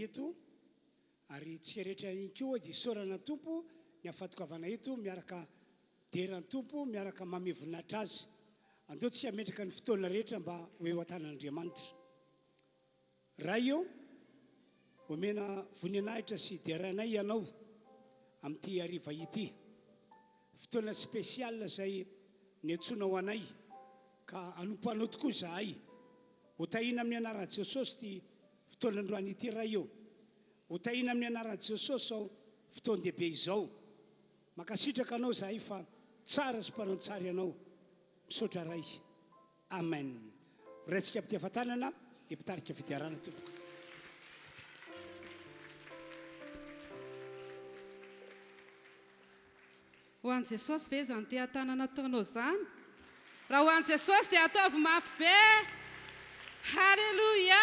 eto ary tsika rehetra ihany koa dia isaorana ny Tompo ny amin'ny fahatongavana eto miaraka dera ny Tompo miaraka manome voninahitra Azy. Andao tsika hametraka ny fotoana rehetra mba ho eo an-tanan'Andriamanitra. Ray ô, omena voninahitra sy derainay Ianao amin'ity hariva ity. Fotoana spécial izay niantsoanao anay ka hanompo Anao tokoa izahay. Ho tahiana amin'ny anaran'i Jesosy ity fotoana androany ity Ray ô. Ho tahiana amin'ny anaran'i Jesosy izao fotoan-dehibe izao. Mankasitraka Anao izahay fa tsara sy mpanao tsara Ianao. Misaotra Ray. Amen. Horaintsika am-pitiavan-tanana ny mpitarika fiderana tompoko. Ho an'i Jesosy ve izany teha-tanana ataonao izany? Raha ho an'i Jesosy dia ataovy mafy be! Haleloia!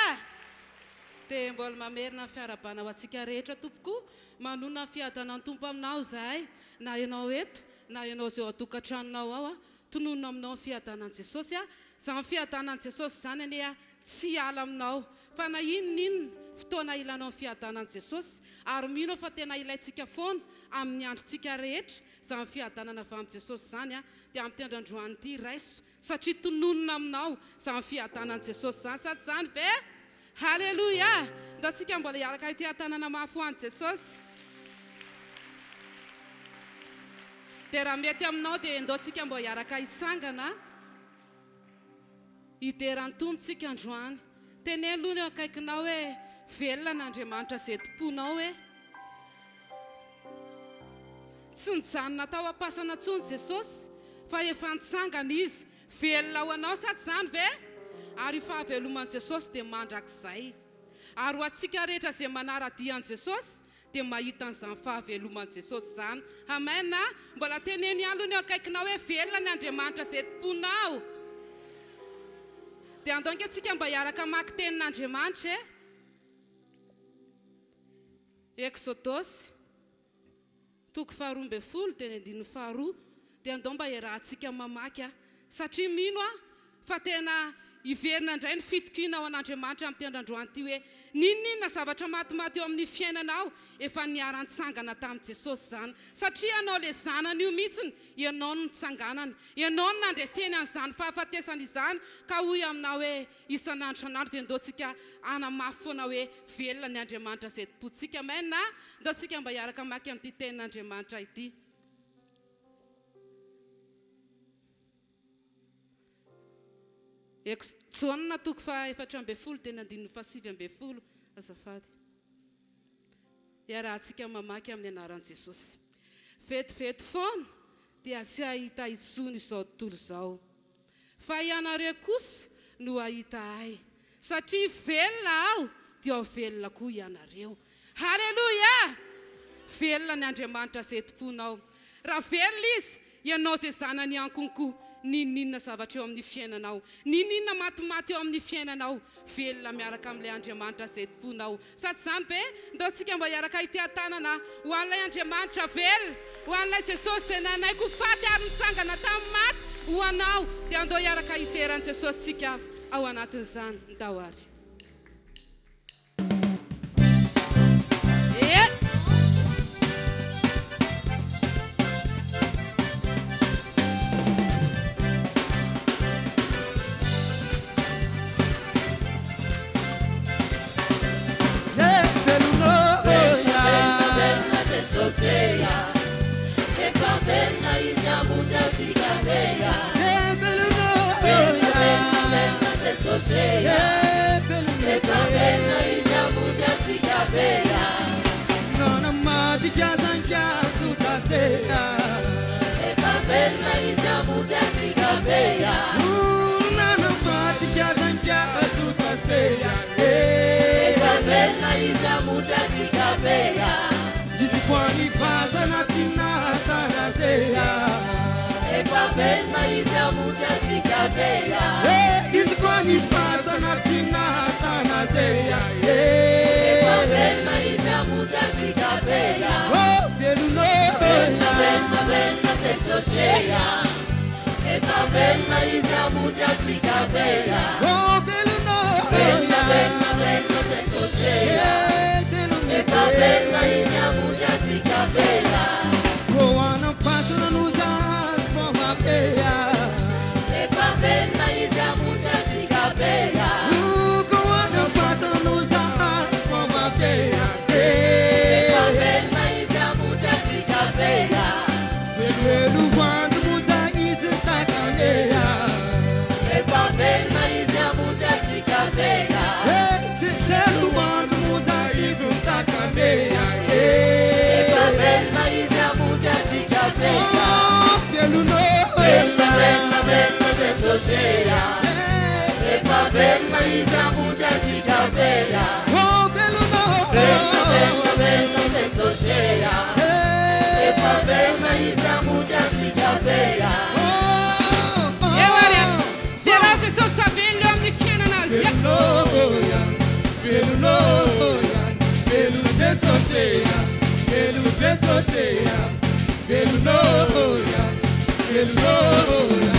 Dia mbola mamerina ny fiarahabana ho antsika rehetra tompoko, manonona ny fiadanan'ny Tompo aminao izahay, na ianao eto, na ianao izay ao an-tokantranonao ao, Tononina aminao ny fiadanan'i Jesosy a! Izany fiadanan'i Jesosy izany anie a, tsy hiala aminao. Fa na inona inona fotoana ilanao ny fiadanan'i Jesosy, ary mino aho fa tena ilaintsika foana amin'ny androntsika rehetra izany fiadanana avy amin'i Jesosy izany a, dia amin'ity andro androany ity raiso satria tononina aminao izany fiadanan'i Jesosy izany, sa tsy izany ve? Haleloia! Ndao tsika mbola hiaraka hiteha-tanana mafy ho an'i Jesosy. Dia raha mety aminao dia ndao tsika mbo hiaraka hitsangana hidera ny Tompo tsika androany. Teneno aloha ny eo akaikinao hoe velona an'Andriamanitra izay tomponao e. Tsy nijanona tao am-pasana intsony Jesosy fa efa nitsangana Izy. Velona ho anao sa tsy izany ve? Ary io fahaveloman'i Jesosy dia mandrakizay. Ary ho antsika rehetra izay manara-dia an'i Jesosy dia mahita an'izany fahaveloman'i Jesosy izany. Amen a! Mbola teneno ihany aloha ny eo akaikinao hoe velona ny Andriamanitra izay tomponao. Dia andao ange tsika mba hiaraka hamaky tenin'Andriamanitra e. Eksodosy. Toko faharoa ambin'ny folo dia ny andininy faharoa dia andao mba iarahantsika mamaky a! Satria mino aho fa tena hiverina indray ny fitokiana ao an'Andriamanitra amin'ity andro androany ity hoe n'inon'inona zavatra matimaty eo amin'ny fiainanao efa niara-nitsangana tamin'i Jesosy izany satria ianao ilay zanany io mihitsiny ianao no nitsanganany ianao no nandreseny an'izany fahafatesana izany ka hoy aminao hoe Isan'andro isan'andro dia ndao tsika hanamafy foana hoe velona ny Andriamanitra izay tompontsika. Amen a! Ndao tsika mba hiaraka hamaky an'ity tenin'Andriamanitra ity. Eks. Jaona toko faha 14 teny andininy faha 19 azafady. Iarahantsika mamaky amin'ny anaran'i Jesosy. Vetivety foana dia tsy hahita intsony izao tontolo izao. Fa ianareo kosa no hahita ahy, satria velona aho dia ho velona koa ianareo. Haleloia! Velona ny Andriamanitra izay tomponao. Raha velona Izy, ianao izay zanany ihany konko, n'inon'inona zavatra eo amin'ny fiainanao, n'inon'inona matimaty eo amin'ny fiainanao, Velona miaraka amin'ilay Andriamanitra izay tompoinao. Sa tsy izany ve? Ndao tsika mba hiaraka hiteha-tanana ho an'ilay Andriamanitra velona, ho an'ilay Jesosy izay nanaiky ho faty ary nitsangana tamin'ny maty ho anao. Dia andao hiaraka hidera an'i Jesosy tsika ao anatin'izany. Ndao ary. E! Jesosy e Efa velona Izy hamonjy antsika be a. Oh, velona Velona, velona, velona Jesosy e Efa velona Izy hamonjy antsika be a. Eo ary a. Derao Jesosy fa velona eo amin'ny fiainana azy. Velona, velona, velona Jesosy velona Jesosy velona, velona.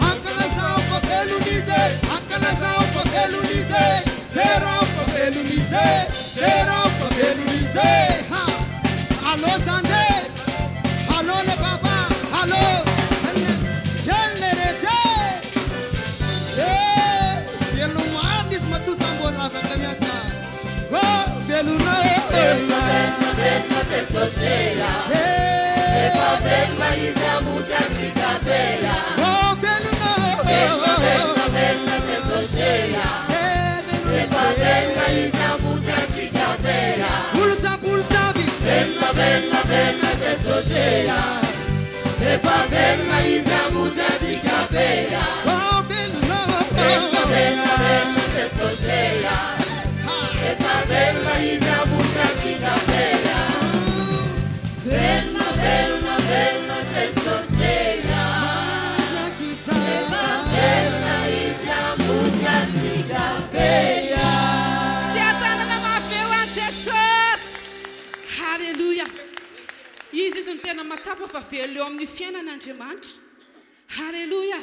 Ankalazao fa velona Izy, ankalazao fa velona Izy, derao fa velona Izy, derao fa velona Izy. Ha! Allô Sandré, allô le papa, allô. Kely rehetra. Eh, velona marina izy matoa za mbola afaka miatra. Oh, velona. Velona, velona, velona Jesosy e Eh, Efa velona Izy hamonjy antsika be a. oh, velona. Velona, velona, velona Jesosy e Eh, velona. Efa velona Izy hamonjy antsika be a. Olo jiaby, olo jiaby. Velona, velona, velona Jesosy e Efa velona Izy hamonjy antsika be a. Oh, velona. Velona, velona, velona Jesosy e Efa velona Izy hamonjy antsika be a. Velona, velona, velona Jesosy e Mandrakizay. Velona Izy hamonjy antsika be a. Dia tanana mafy eo an Jesosy. Halleluja. Izy ny tena mahatsapa fa velona eo amin'ny fiainana Andriamanitra. Halleluja.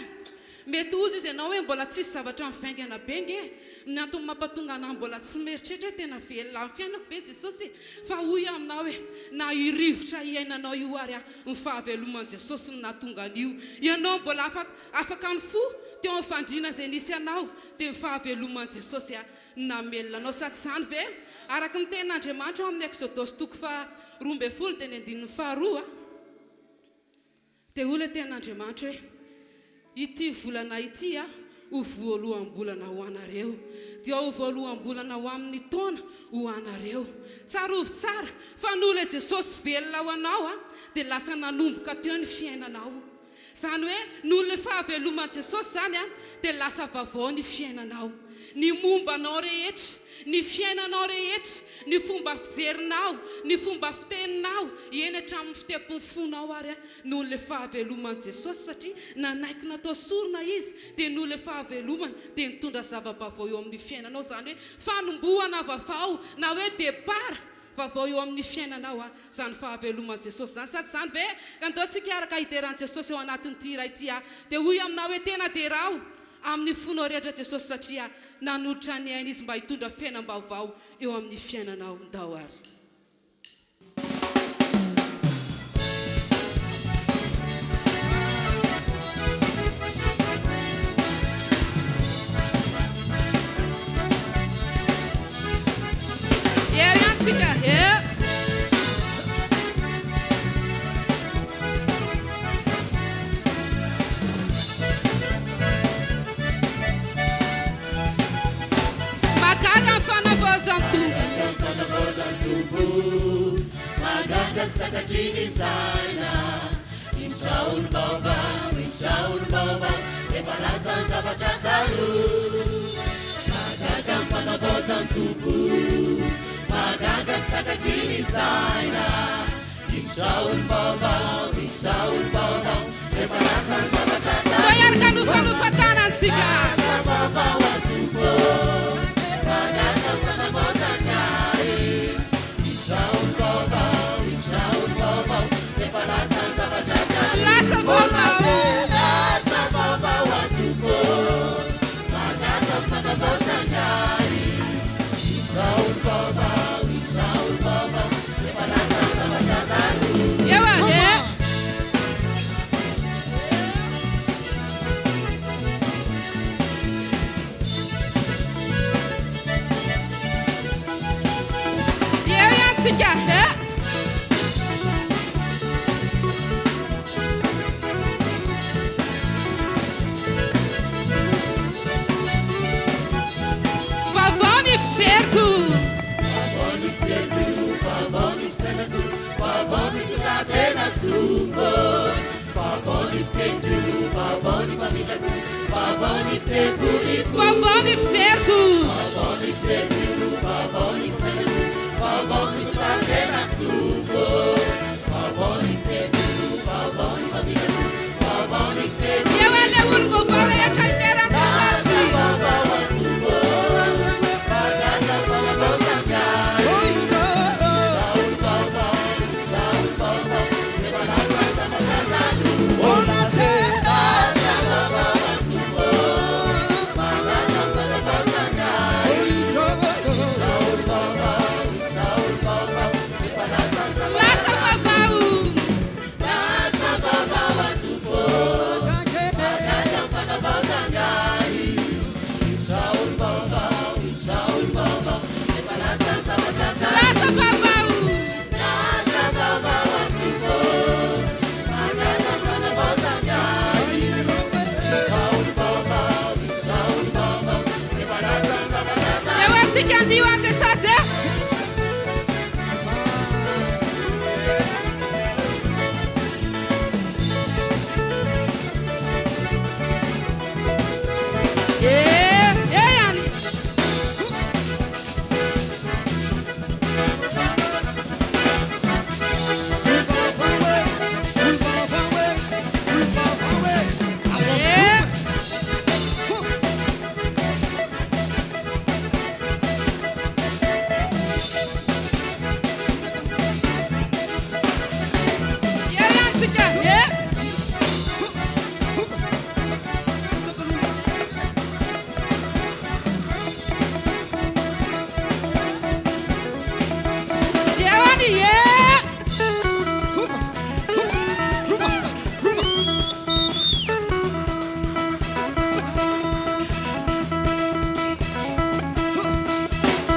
Mety ozy izy ianao hoe mbola tsisy zavatra mivaingana be nge. Ny antony mampatonga anahy mbola tsy mieritreritra hoe tena velona amin'ny fiainako ve Jesosy. Fa hoy aminao hoe na irivotra iainanao io ary a ny fahaveloman'i Jesosy no nahatonga an'io. Ianao mbola afaka ny fo teo amin'ny fandriana izay nisy anao dia ny fahaveloman'i Jesosy a namelona anao. Sa tsy izany ve? Araka ny tenin'Andriamanitra ao amin'ny Eksodosy toko faha 12 dia ny andininy faharoa dia hoy ilay tenin'Andriamanitra hoe ity volana ity a ho voaloham-bolana ho anareo, dia ho voaloham-bolana ho amin'ny taona ho anareo. Tsarovy tsara fa noho ilay Jesosy velona ho anao a dia lasa nanomboka teo ny fiainanao. Izany hoe noho ilay fahaveloman'i Jesosy izany a dia lasa vaovao ny fiainanao. Ny momba anao rehetra, ny fiainanao rehetra, ny fomba fijerinao, ny fomba fiteninao, eny hatramin'ny fitepon'ny fonao ary a noho ilay fahaveloman'i Jesosy, satria nanaiky natao sorona Izy, dia noho ilay fahavelomany dia nitondra zava-baovao eo amin'ny fiainanao, izany hoe fanombohana vaovao na hoe départ vaovao eo amin'ny fiainanao a izany fahaveloman'i Jesosy izany. Sa tsy izany ve? Ka ndao tsika hiaraka hidera an'i Jesosy eo anatin'ity hira ity a. Dia hoy aminao hoe tena derao amin'ny fonao rehetra Jesosy satria nanolotra ny ainy Izy mba hitondra fiainam-baovao eo amin'ny fiainanao. Ndao ary. Eo ihany tsika. Eo. Mahagaga ny fanavaozan'ny Tompo. Mahagaga ny fanavaozan'ny Tompo, mahagaga tsy takatry ny saina. Indro zaho olom-baovao, indro zaho olom-baovao, efa lasa ny zavatra taloha. Mahagaga ny fanavaozan'ny Tompo, mahagaga tsy takatry ny saina. Indro zaho olom-baovao, indro zaho olom-baovao, efa lasa ny zavatra Ndao taloha. hiaraka hanofa tanantsika. Lasa vaovao aho Tompo, mahagaga ny fanavaozany ahy. Indro zaho olom-baovao, indro zaho olom-baovao, efa lasa ny zavatra taloha. Lasa vaovao. Lasa vaovao aho Tompo, mahagaga ny fanavaozany ahy. Indro zaho olom-baovao, indro zaho olom-baovao, efa lasa ny zavatra taloha. Eo a, eo. Eo ihany tsika. Eo. Vaovao ny fijeriko. Vaovao ny fijeriko, vaovao ny fisainako, vaovao ny fitondran-tenako Tompo. Vaovao ny Vaovao ny fijeriko. Eo an'ilay olom-baovao rehetra hidera an'i Jesosy. Lasa vaovao. Lasa vaovao. Eo antsika andio an'i Jesosy e. Eh, eh any. Eh. Eo ihany tsika. Eh. Eo any. Eh.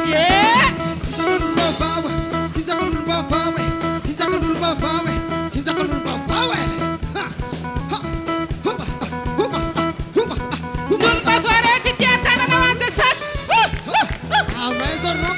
Eh. Olom-baovao rehetra ity an-tanana ho an'i Jesosy. Oh, oh, oh. Eh, eh any.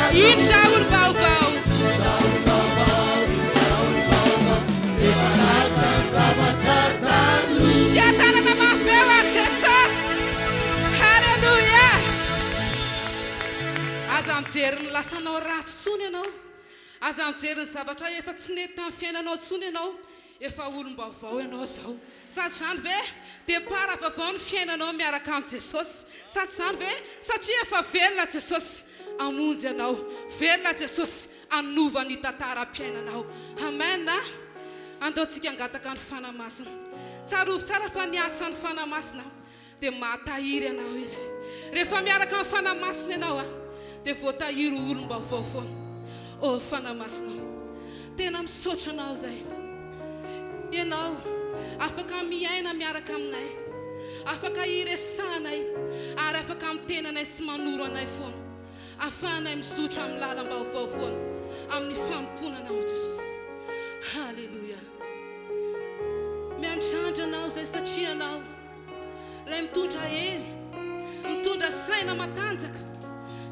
Indra olom-baovao. Indra olom-baovao. Dia tanana mafy be ho an'i Jesosy. Haleloia. Aza mijery ny lasanao ratsy intsony ianao. Aza mijery ny zavatra efa tsy nety tamin'ny fiainanao intsony ianao. Efa olom-baovao ianao izao. Sa tsy izany ve? Départ vaovao ny fiainanao miaraka amin'i Jesosy. Sa tsy izany ve? Satria efa velona Jesosy hamonjy anao. Velona Jesosy hanova ny tantaram-piainanao. Amen a! Andao tsika hangataka ny Fanahy Masina. Tsarovy tsara fa ny asan'ny Fanahy Masina dia mahatahiry anao Izy. Rehefa miaraka amin'ny Fanahy Masina ianao dia voatahiry ho olom-baovao foana. Oh Fanahy Masina ô, tena misaotra Anao izahay. Ianao afaka miaina miaraka aminay, afaka iresahanay ary afaka miteny anay sy manoro anay foana. Afahanay mizotra amin'ny lalam-baovao foana amin'ny fanompoana Anao Jesosy. Haleloia. Miandrandra Anao izay satria Ianao Ilay mitondra hery, mitondra saina matanjaka.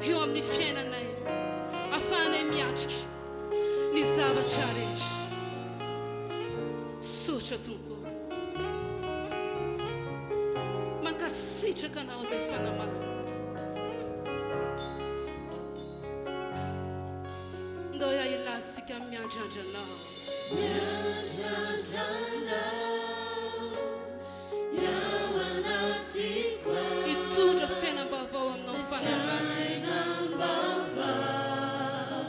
eo amin'ny fiainanay, ahafahanay miatrika ny zavatra rehetra. Misaotra Tompo ô. Mankasitraka Anao izay Fanahy Masina. Ndao hilaza isika miandrandra Anao. Miandrandra Anao, ny ao anatiko ao. Hitondra fiainam-baovao aminao Fanahy Masina. Fiainam-baovao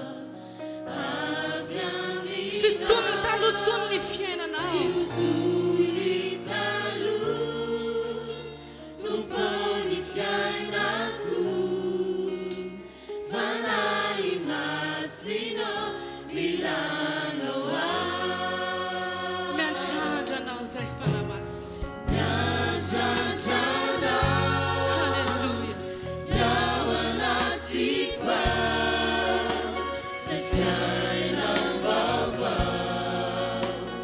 avy aminao. Tsy toy ny taloha intsony ny fiainanao. Tsy ho toy ny taloha, Tompo ny fiainako. Fanahy Masina mila Anao aho. Miandrandra Anao izahay Fanahy Masina. Miandrandra Anao. Haleloia. Ny ao anatiko ao, ilay fiainam-baovao.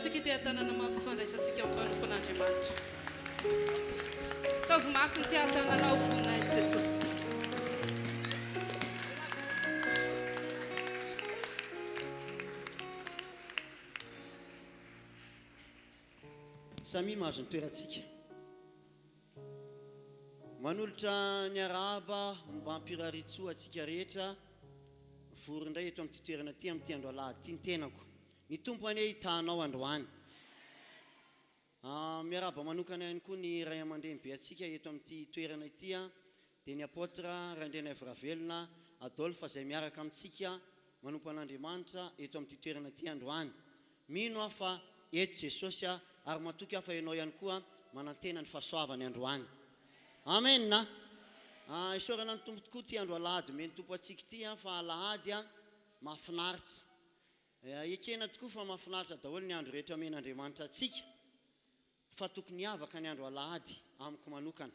Andaontsika hiteha-tanana mafy ho fandraisantsika ny mpanompon'Andriamanitra. Ataovy mafy ny teha-tananao ho voninahitr'i Jesosy. Samia mahazo ny toerantsika. Manolotra ny arahaba ombam-pirariantsoa antsika rehetra vory indray eto amin'ity toerana ity amin'ity andro alahady ity ny tenako. Ny Tompo anie hitahanao androany. Ah, miarahaba manokana ihany koa ny ray aman-dreny be antsika eto amin'ity toerana ity dia ny Apôtre Randrianaivo Ravelona Adolphe izay miaraka amintsika manompo an'Andriamanitra eto amin'ity toerana ity androany. Mino aho fa eto Jesosy ary matoky aho fa ianao ihany koa manantena ny fahasoavany androany. Amen a! Isaorana ny Tompo tokoa ity andro alahady omen'ny Tompo antsika ity fa alahady mahafinaritra. Ekena tokoa fa mahafinaritra daholo ny andro rehetra omen'Andriamanitra antsika fa tokony hiavaka ny andro alahady amiko manokana.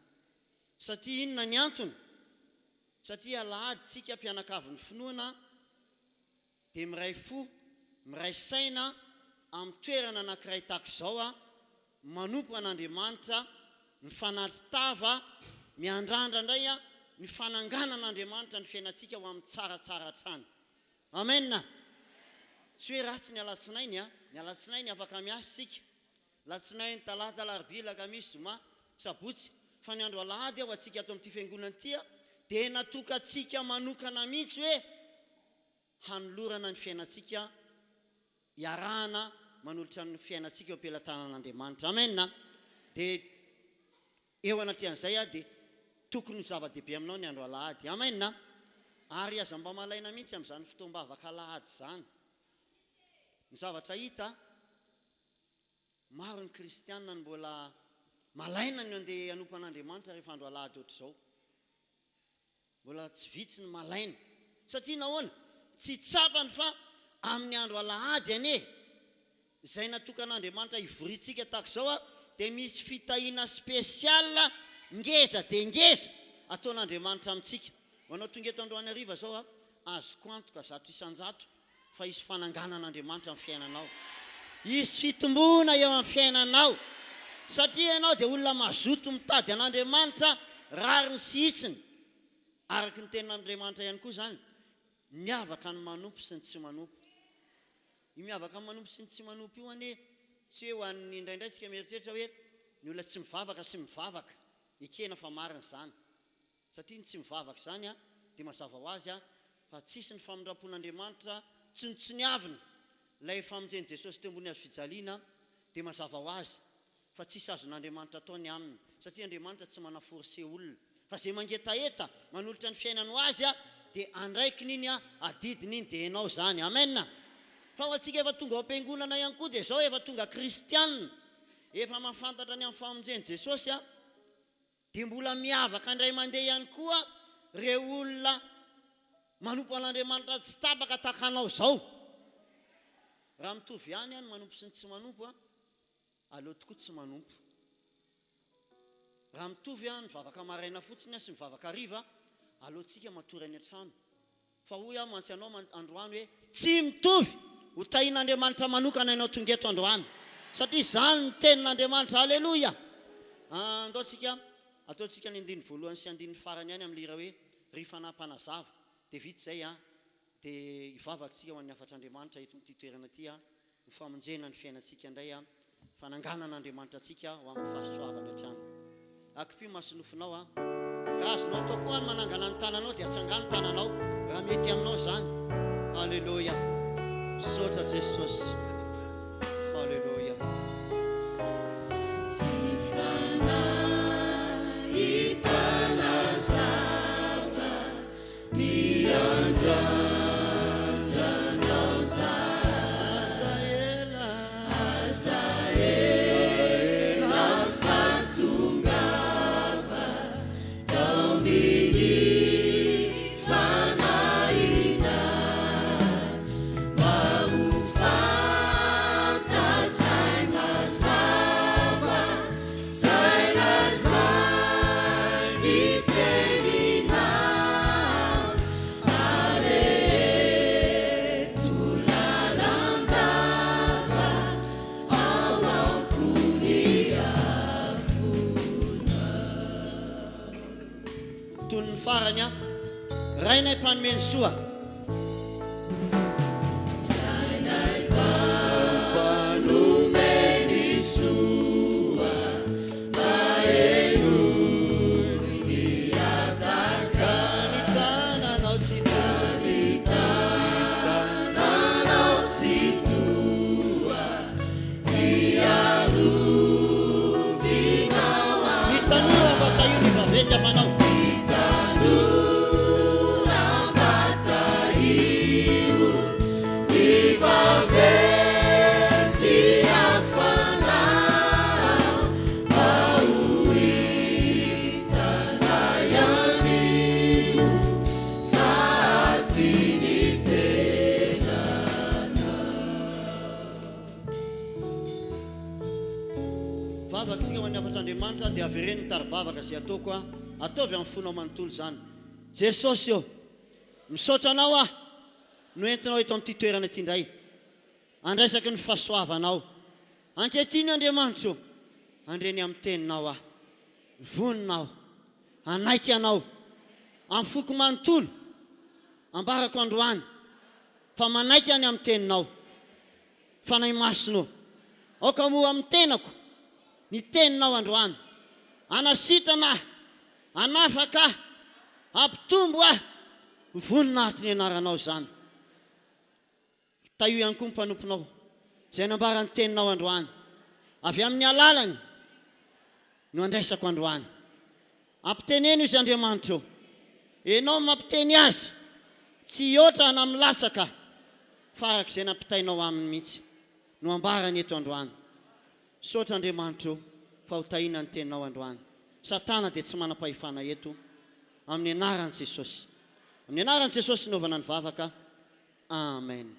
Satria inona ny antony? Satria alahady tsika mpianakavin'ny finoana dia miray fo, miray saina amin'ny toerana anankiray tahaka izao, manompo an'Andriamanitra, mifanatri-tava, miandrandra indray ny fananganan'Andriamanitra ny fiainantsika ho amin'ny tsaratsara hatrany. Amen! Tsy hoe ratsy ny alatsinainy a! Ny alatsinainy afaka miasa isika, Latsinainy, talata, alarobia, alakamisy, zoma, sabotsy, fa ny andro alahady ho antsika ato amin'ity fiangonana ity dia natokantsika manokana mihitsy hoe hanolorana ny fiainantsika hiarahana manolotra ny fiainantsika eo am-pelatanan'Andriamanitra. Amen! Dia eo anatrehan'izay dia tokony ho zava-dehibe aminao ny andro alahady. Amen! Ary aza mba malaina mihitsy amin'izany fotoam-bavaka alahady izany. Ny zavatra hita, Maro ny kristiana no mbola malaina ny handeha hanompo an'Andriamanitra rehefa andro alahady ohatr'izao. Mbola tsy vitsy ny malaina. Satria nahoana? Tsy tsapany fa amin'ny andro alahady anie, izay natokan'Andriamanitra hivoriantsika tahaka izao, dia misy fitahiana spécial ngeza dia ngeza ataon'Andriamanitra amintsika. Ho anao tonga eto androany hariva izao, azoko antoka 100% fa hisy fananganan'Andriamanitra amin'ny fiainanao. Hisy fitomboana eo amin'ny fiainanao. Satria ianao dia olona mazoto mitady an'Andriamanitra rariny sy hitsiny. Araka ny tenin'Andriamanitra ihany koa izany, miavaka ny manompo sy ny tsy manompo. Io miavaka ny manompo sy ny tsy manompo io anie tsy hoe ho an'ny indraindray tsika mieritreritra hoe ny olona tsy mivavaka sy mivavaka. Ekena fa marina izany. Satria ny tsy mivavaka izany dia mazava ho azy fa tsisy ny famindrampon'Andriamanitra tsinontsiniavina ilay famonjen'i Jesosy teo ambony hazo fijaliana dia mazava ho azy fa tsisy azon'Andriamanitra atao ny aminy satria Andriamanitra tsy mana forcer olona fa izay mangetaheta manolotra ny fiainany ho azy dia andraikiny iny adidiny iny dia enao izany amen fa ho antsika efa tonga ao am-piangonana ihany koa dia izao efa tonga kristianina efa mahafantatra ny amin'ny famonjen'i Jesosy Dia mbola miavaka indray mandeha ihany koa ireo olona manompo an'Andriamanitra tsy tapaka tahaka anao izao. Raha mitovy ihany ny manompo sy ny tsy manompo, aleo tokoa tsy manompo. Raha mitovy ny vavaka maraina fotsiny sy ny vavaka hariva, aleontsika matory any an-trano. Fa hoy aho mantsy anao androany hoe, tsy mitovy! Ho tahian'Andriamanitra manokana ianao tonga eto androany. Satria izany no tenin'Andriamanitra. Aleloia! Andao tsika, ataontsika ny andininy voalohany sy andininy farany ihany amin'ilay hira hoe, Ry Fanahy Mpanazava. Dia vita izay an. Dia hivavaka isika ho an'ny hafatr'Andriamanitra eto amin'ity toerana ity an. Ho famonjena ny fiainantsika indray an. Fananganan'Andriamanitra antsika ho amin'ny fahasoavany hatrany. Akipio masonofinao an. Raha azonao atao koa ny manangana ny tananao dia atsangano ny tananao raha mety aminao izany. Aleloia. Misaotra Jesosy. Aleloia. Zainay mpanome ny soa. Ny tanora mba tahio ny vaventy hafanao. Vavatsika ho an'ny hafatr'Andriamanitra dia avereno ny tari-bavaka izay ataoko a. Ataovy amin'ny fonao manontolo izany. Jesosy ô, misaotra Anao aho no entinao eto amin'ity toerana ity indray. Andraisako ny fahasoavanao. Ankehitriny Andriamanitra ô, handre ny amin'ny teninao aho. Vonona aho hanaiky Anao amin'ny foko manontolo. Ambarako androany fa manaiky aho ny amin'ny teninao. Fanahy Masina ô, aoka hamoha amin'ny tenako ny Teninao androany. Hanasitrana ahy, hanafaka ahy, hampitombo ahy ho voninahitry ny Anaranao izany. Tahio ihany koa ny mpanomponao izay nambara ny Teninao androany. Avy amin'ny alalany no andraisako androany. Ampiteneno izy Andriamanitra ô. Enao no mampiteny azy, tsy hihoatra na milatsaka fa araka izay nampitainao aminy mihitsy no ambarany eto androany. Misaotra Andriamanitra ô fa ho tahiana ny teninao androany. Satana dia tsy manam-pahefana eto amin'ny anaran'i Jesosy. Amin'ny anaran'i Jesosy nanaovana ny vavaka. Amen.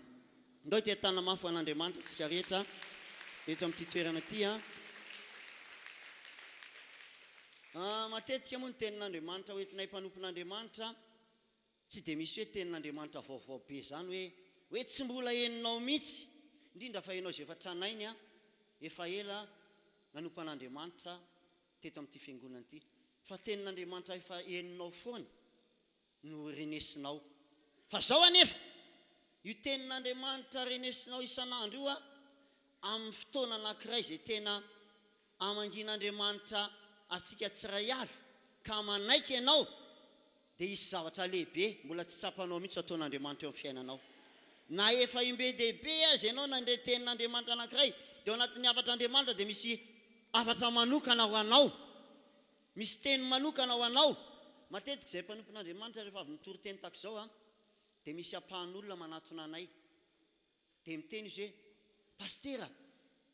Ndao hiteha-tanana mafy ho an'Andriamanitra isika rehetra eto amin'ity toerana ity an. Ah, matetika moa ny tenin'Andriamanitra hoentinay mpanompon'Andriamanitra tsy dia misy hoe tenin'Andriamanitra vaovao be izany hoe hoe tsy mbola henonao mihitsy, indrindra fa ianao izay efa tranainy an, efa ela nanompo an'Andriamanitra teto amin'ity fiangonana ity. Fa tenin'Andriamanitra efa henonao foana no renesinao. Fa zao anefa, io tenin'Andriamanitra renesinao isan'andro io amin'ny fotoana anankiray izay tena amangian'Andriamanitra antsika tsiray avy ka manaiky ianao dia hisy zavatra lehibe mbola tsy tsapanao mihitsy ataon'Andriamanitra eo amin'ny fiainanao. Na efa imbe dehibe aza ianao nandre tenin'Andriamanitra anankiray dia ao anatin'ny hafatr'Andriamanitra dia misy hafatra manokana ho anao. Misy teny manokana ho anao. Matetika izay mpanompon'Andriamanitra rehefa avy mitory teny tahaka izao dia misy ampahan'olona manatona anay dia miteny izy hoe Pasitera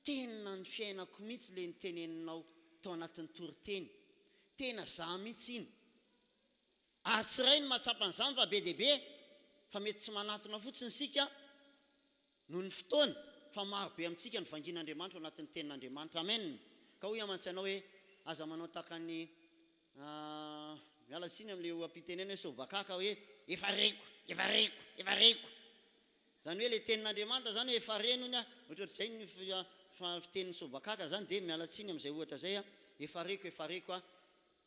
tena ny fiainako mihitsy ilay niteneninao tao anatin'ny toriteny, tena za mihitsy iny. Ary tsy iray no mahatsapa an'izany fa be dia be fa mety tsy manatona fotsiny isika Noho ny fotoana, fa maro be amintsika no vangian'Andriamanitra ao anatin'ny Tenin'Andriamanitra. Amen! Ka hoy aho mantsy anao hoe, aza manao tahaka ny, ah, miala tsiny amin'ilay oha-pitenena hoe sobakaka hoe, efa reko, efa reko, efa reko. Izany hoe ilay Tenin'Andriamanitra izany hoe efa reny hono aho, ohatrohatr'izay ny fitenin'ny sobakaka izany, dia miala tsiny amin'izay ohatra izay aho, efa reko, efa reko aho.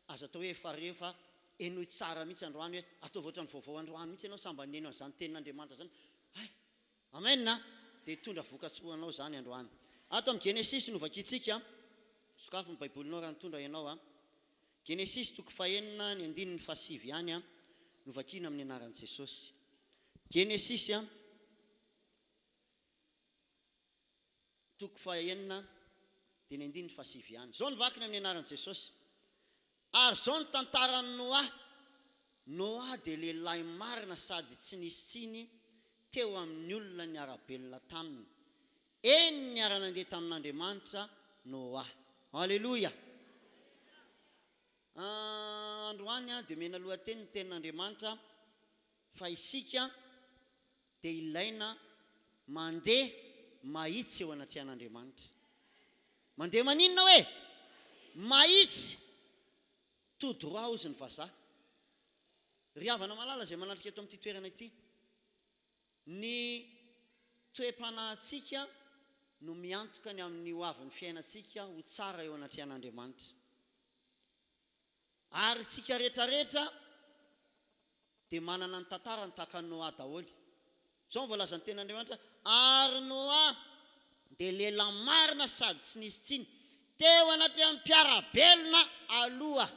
Aza atao hoe efa re fa henoy tsara mihitsy androany hoe ataovy ohatran'ny vaovao androany mihitsy ianao sambany nihaino an'izany tenin'Andriamanitra izany. Hay! Amen a! Dia hitondra vokatsoa ho anao izany androany. Ato amin'ny Genesisy no vakintsika. Sokafy ny Baibolinao raha nitondra ianao a. Genesisy toko fahenina ny andininy fahasivy ihany a no vakiana amin'ny anaran'i Jesosy. Genesisy a. Toko fahaenina dia ny andininy fahasivy ihany. Izao no vakiny amin'ny anaran'i Jesosy, Ary izao ny tantaran'i Noa, Noa dia lehilahy marina sady tsy nisy tsiny teo amin'ny olona niara-belona taminy. Eny, niara-nandeha tamin'Andriamanitra Noa. Aleloia! Androany dia omena lohateny ny tenin'Andriamanitra fa isika dia ilaina mandeha mahitsy eo anatrehan'Andriamanitra. Mandeha maninona hoe? Mahitsy! Tout droit hozy ny vazaha. Ry havana malala izay manatrika eto amin'ity toerana ity, ny toe-panahintsika no miantoka ny amin'ny ho avin'ny fiainantsika ho tsara eo anatrehan'Andriamanitra. Ary tsika rehetra rehetra. dia manana ny tantarany tahaka an'i Noa daholo. Izao no voalazan'ny Tenin'Andriamanitra, Ary Noa dia lehilahy marina sady tsy nisy tsiny teo anatrehan'ny mpiara-belona aloha.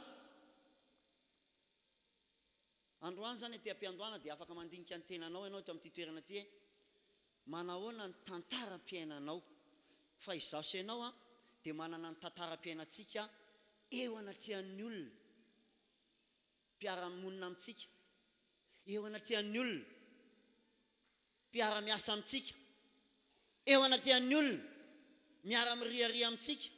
Androany izany aty am-piandohana dia afaka mandinika ny tenanao ianao eto amin'ity toerana ity hoe manahoana ny tantaram-piainanao. Fa izaho sy ianao dia manana ny tantaram-piainantsika eo anatrehan'ny olona mpiara-monina amintsika, eo anatrehan'ny olona mpiara-miasa amintsika, eo anatrehan'ny olona miara-miriaria amintsika.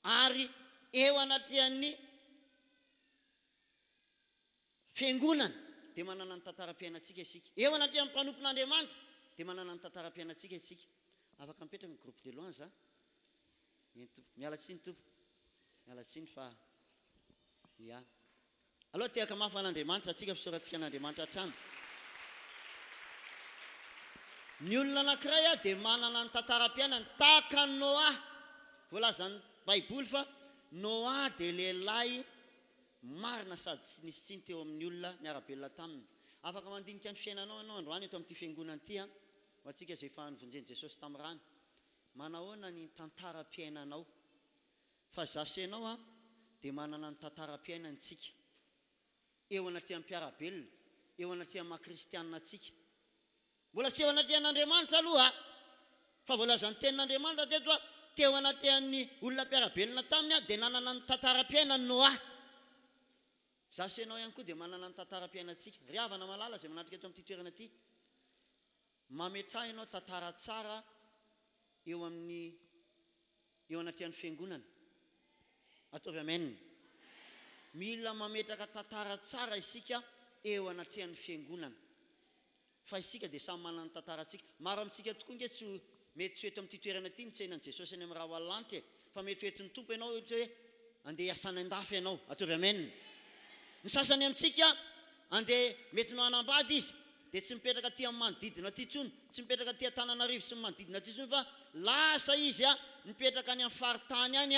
Ary eo anatrehan'ny Fiangonana dia manana ny tantaram-piainantsika isika. Eo anatrehan'ny mpanompon'Andriamanitra dia manana ny tantaram-piainantsika isika. Afaka mipetraka ny groupe de louange a? Eny tompoko. Miala tsiny tompoko. Miala tsiny fa ya. Aleo tehaka mafy ho an'Andriamanitra tsika fisaorantsika an'Andriamanitra hatrany. Ny olona anankiray dia manana ny tantaram-piainany tahaka an'i Noa. Voalazan'ny Baiboly fa Noa dia lehilahy marina sady tsy nisy tsiny teo amin'ny olona niara-belona taminy. Afaka mandinika ny fiainanao ianao androany eto amin'ity fiangonana ity ho antsika izay efa novonjen'i Jesosy tamin'ny rany. Manahoana ny tantaram-piainanao? Fa za sy enao an dia manana ny tantaram-piainany tsika. Eo anatrehan'ny mpiara-belona, eo anatrehan'ny maha kristianina antsika. Mbola tsy eo anatrehan'Andriamanitra aloha fa voalazan'ny tenin'Andriamanitra teto fa teo anatrehan'ny olona mpiara-belona taminy dia nanana ny tantaram-piainany Noa. Za sy enao ihany koa dia manana ny tantaram-piainantsika. Ry havana malala izay manatrika eto amin'ity toerana ity, mametraha ianao tantara tsara eo amin'ny eo anatrehan'ny fiangonana. Ataovy amen. Mila mametraka tantara tsara isika eo anatrehan'ny fiangonana. Fa isika dia samy manana ny tantarantsika. Maro amintsika tokoa nge tsy ho mety tsy ho eto amin'ity toerana ity mitsena an'i Jesosy any amin'ny rahona lanitra e. Fa mety ho entin'ny Tompo ianao ohatra hoe andeha hiasa any an-dafy ianao. Ataovy amen. Ny sasany amintsika andeha mety no hanambady izy dia tsy mipetraka aty amin'ny manodidina aty intsony, tsy mipetraka aty Antananarivo sy ny manodidina aty intsony fa lasa izy mipetraka any amin'ny faritany any,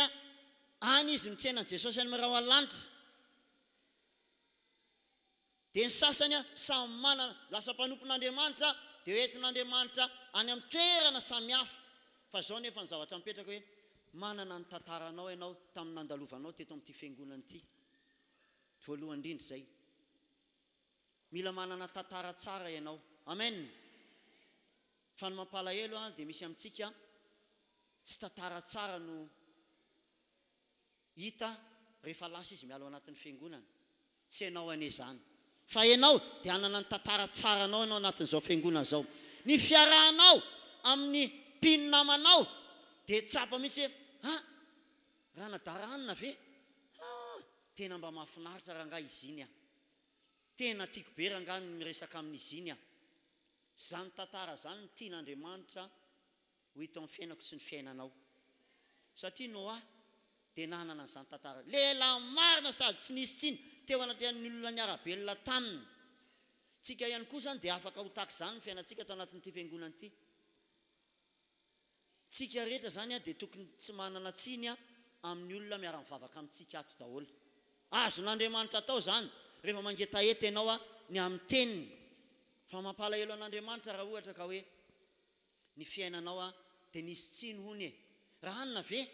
any izy mitsena an'i Jesosy any amin'ny rahona lanitra. Dia ny sasany samy manana, lasa mpanompon'Andriamanitra dia hoentin'Andriamanitra any amin'ny toerana samihafa. Fa izao nefa ny zavatra mipetraka hoe, manana ny tantaranao ianao tamin'ny nandalovanao teto amin'ity fiangonana ity. Voalohany indrindra izay. Mila manana tantara tsara ianao. Amen! Fa ny mampalahelo dia misy amintsika tsy tantara tsara no hita rehefa lasa izy miala ao anatin'ny fiangonana. Tsy ianao anie izany. Fa ianao dia hanana ny tantara tsaranao ianao anatin'izao fiangonana izao. Ny fiarahanao amin'ny mpino namanao dia tsapa mihitsy hoe ah! Ranadaranona ve? Ah! Tena mba mahafinaritra rangahy izy iny ah! Tena tiako be rangahy ny miresaka amin'izy iny ah! Zany tantara zany no tian'Andriamanitra ho hita ao amin'ny fiainako sy ny fiainanao. Satria Noa dia nanana an'izany tantara. Lehilahy marina sady tsy nisy tsiny teo anatrehan'ny olona niara-belona taminy. Tsika ihany koa izany dia afaka ho tahaka izany ny fiainantsika ato anatin'ity fiangonana ity. Tsika rehetra zany dia tokony tsy manana tsiny amin'ny olona miara-mivavaka amintsika ato daholo. Azon'Andriamanitra atao zany rehefa mangetaheta ianao ny amin'ny teniny. Fa mampalahelo an'Andriamanitra raha ohatra ka hoe ny fiainanao dia nisy tsiny hono e. Rahanina ve?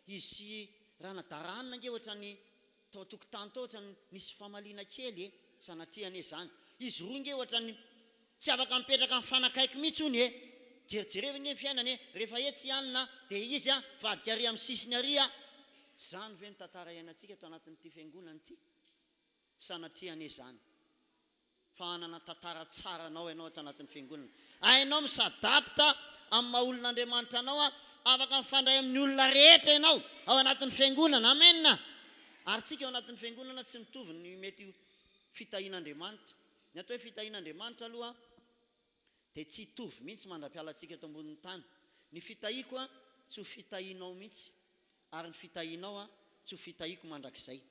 Izy sy Ranadarahanina ange ohatran'ny Tao an-tokotany tao ohatran'ny nisy famaliana kely e! Sanatria anie izany. Izy roa nge ohatran'ny tsy afaka mipetraka mifanakaiky mihitsy hono e! Jerijereo ange ny fiainana e! Rehefa etsy i anona dia izy a, vadika ary amin'ny sisiny ary a! Izany ve no tantara iainantsika ato anatin'ity fiangonana ity? Sanatria anie izany. Fa hanana tantara tsara anao ianao ato anatin'ny fiangonana. Hainao mi-s'adapte amin'ny maha olon'Andriamanitra anao, afaka mifandray amin'ny olona rehetra ianao ao anatin'ny fiangonana. Amen! Ary tsika ao anatin'ny fiangonana tsy mitovy ny mety ho fitahian'Andriamanitra. Ny atao hoe fitahian'Andriamanitra aloha dia tsy hitovy mihitsy mandra-pialantsika eto ambonin'ny tany. Ny fitahiako tsy ho fitahianao mihitsy, ary ny fitahianao tsy ho fitahiako mandrakizay.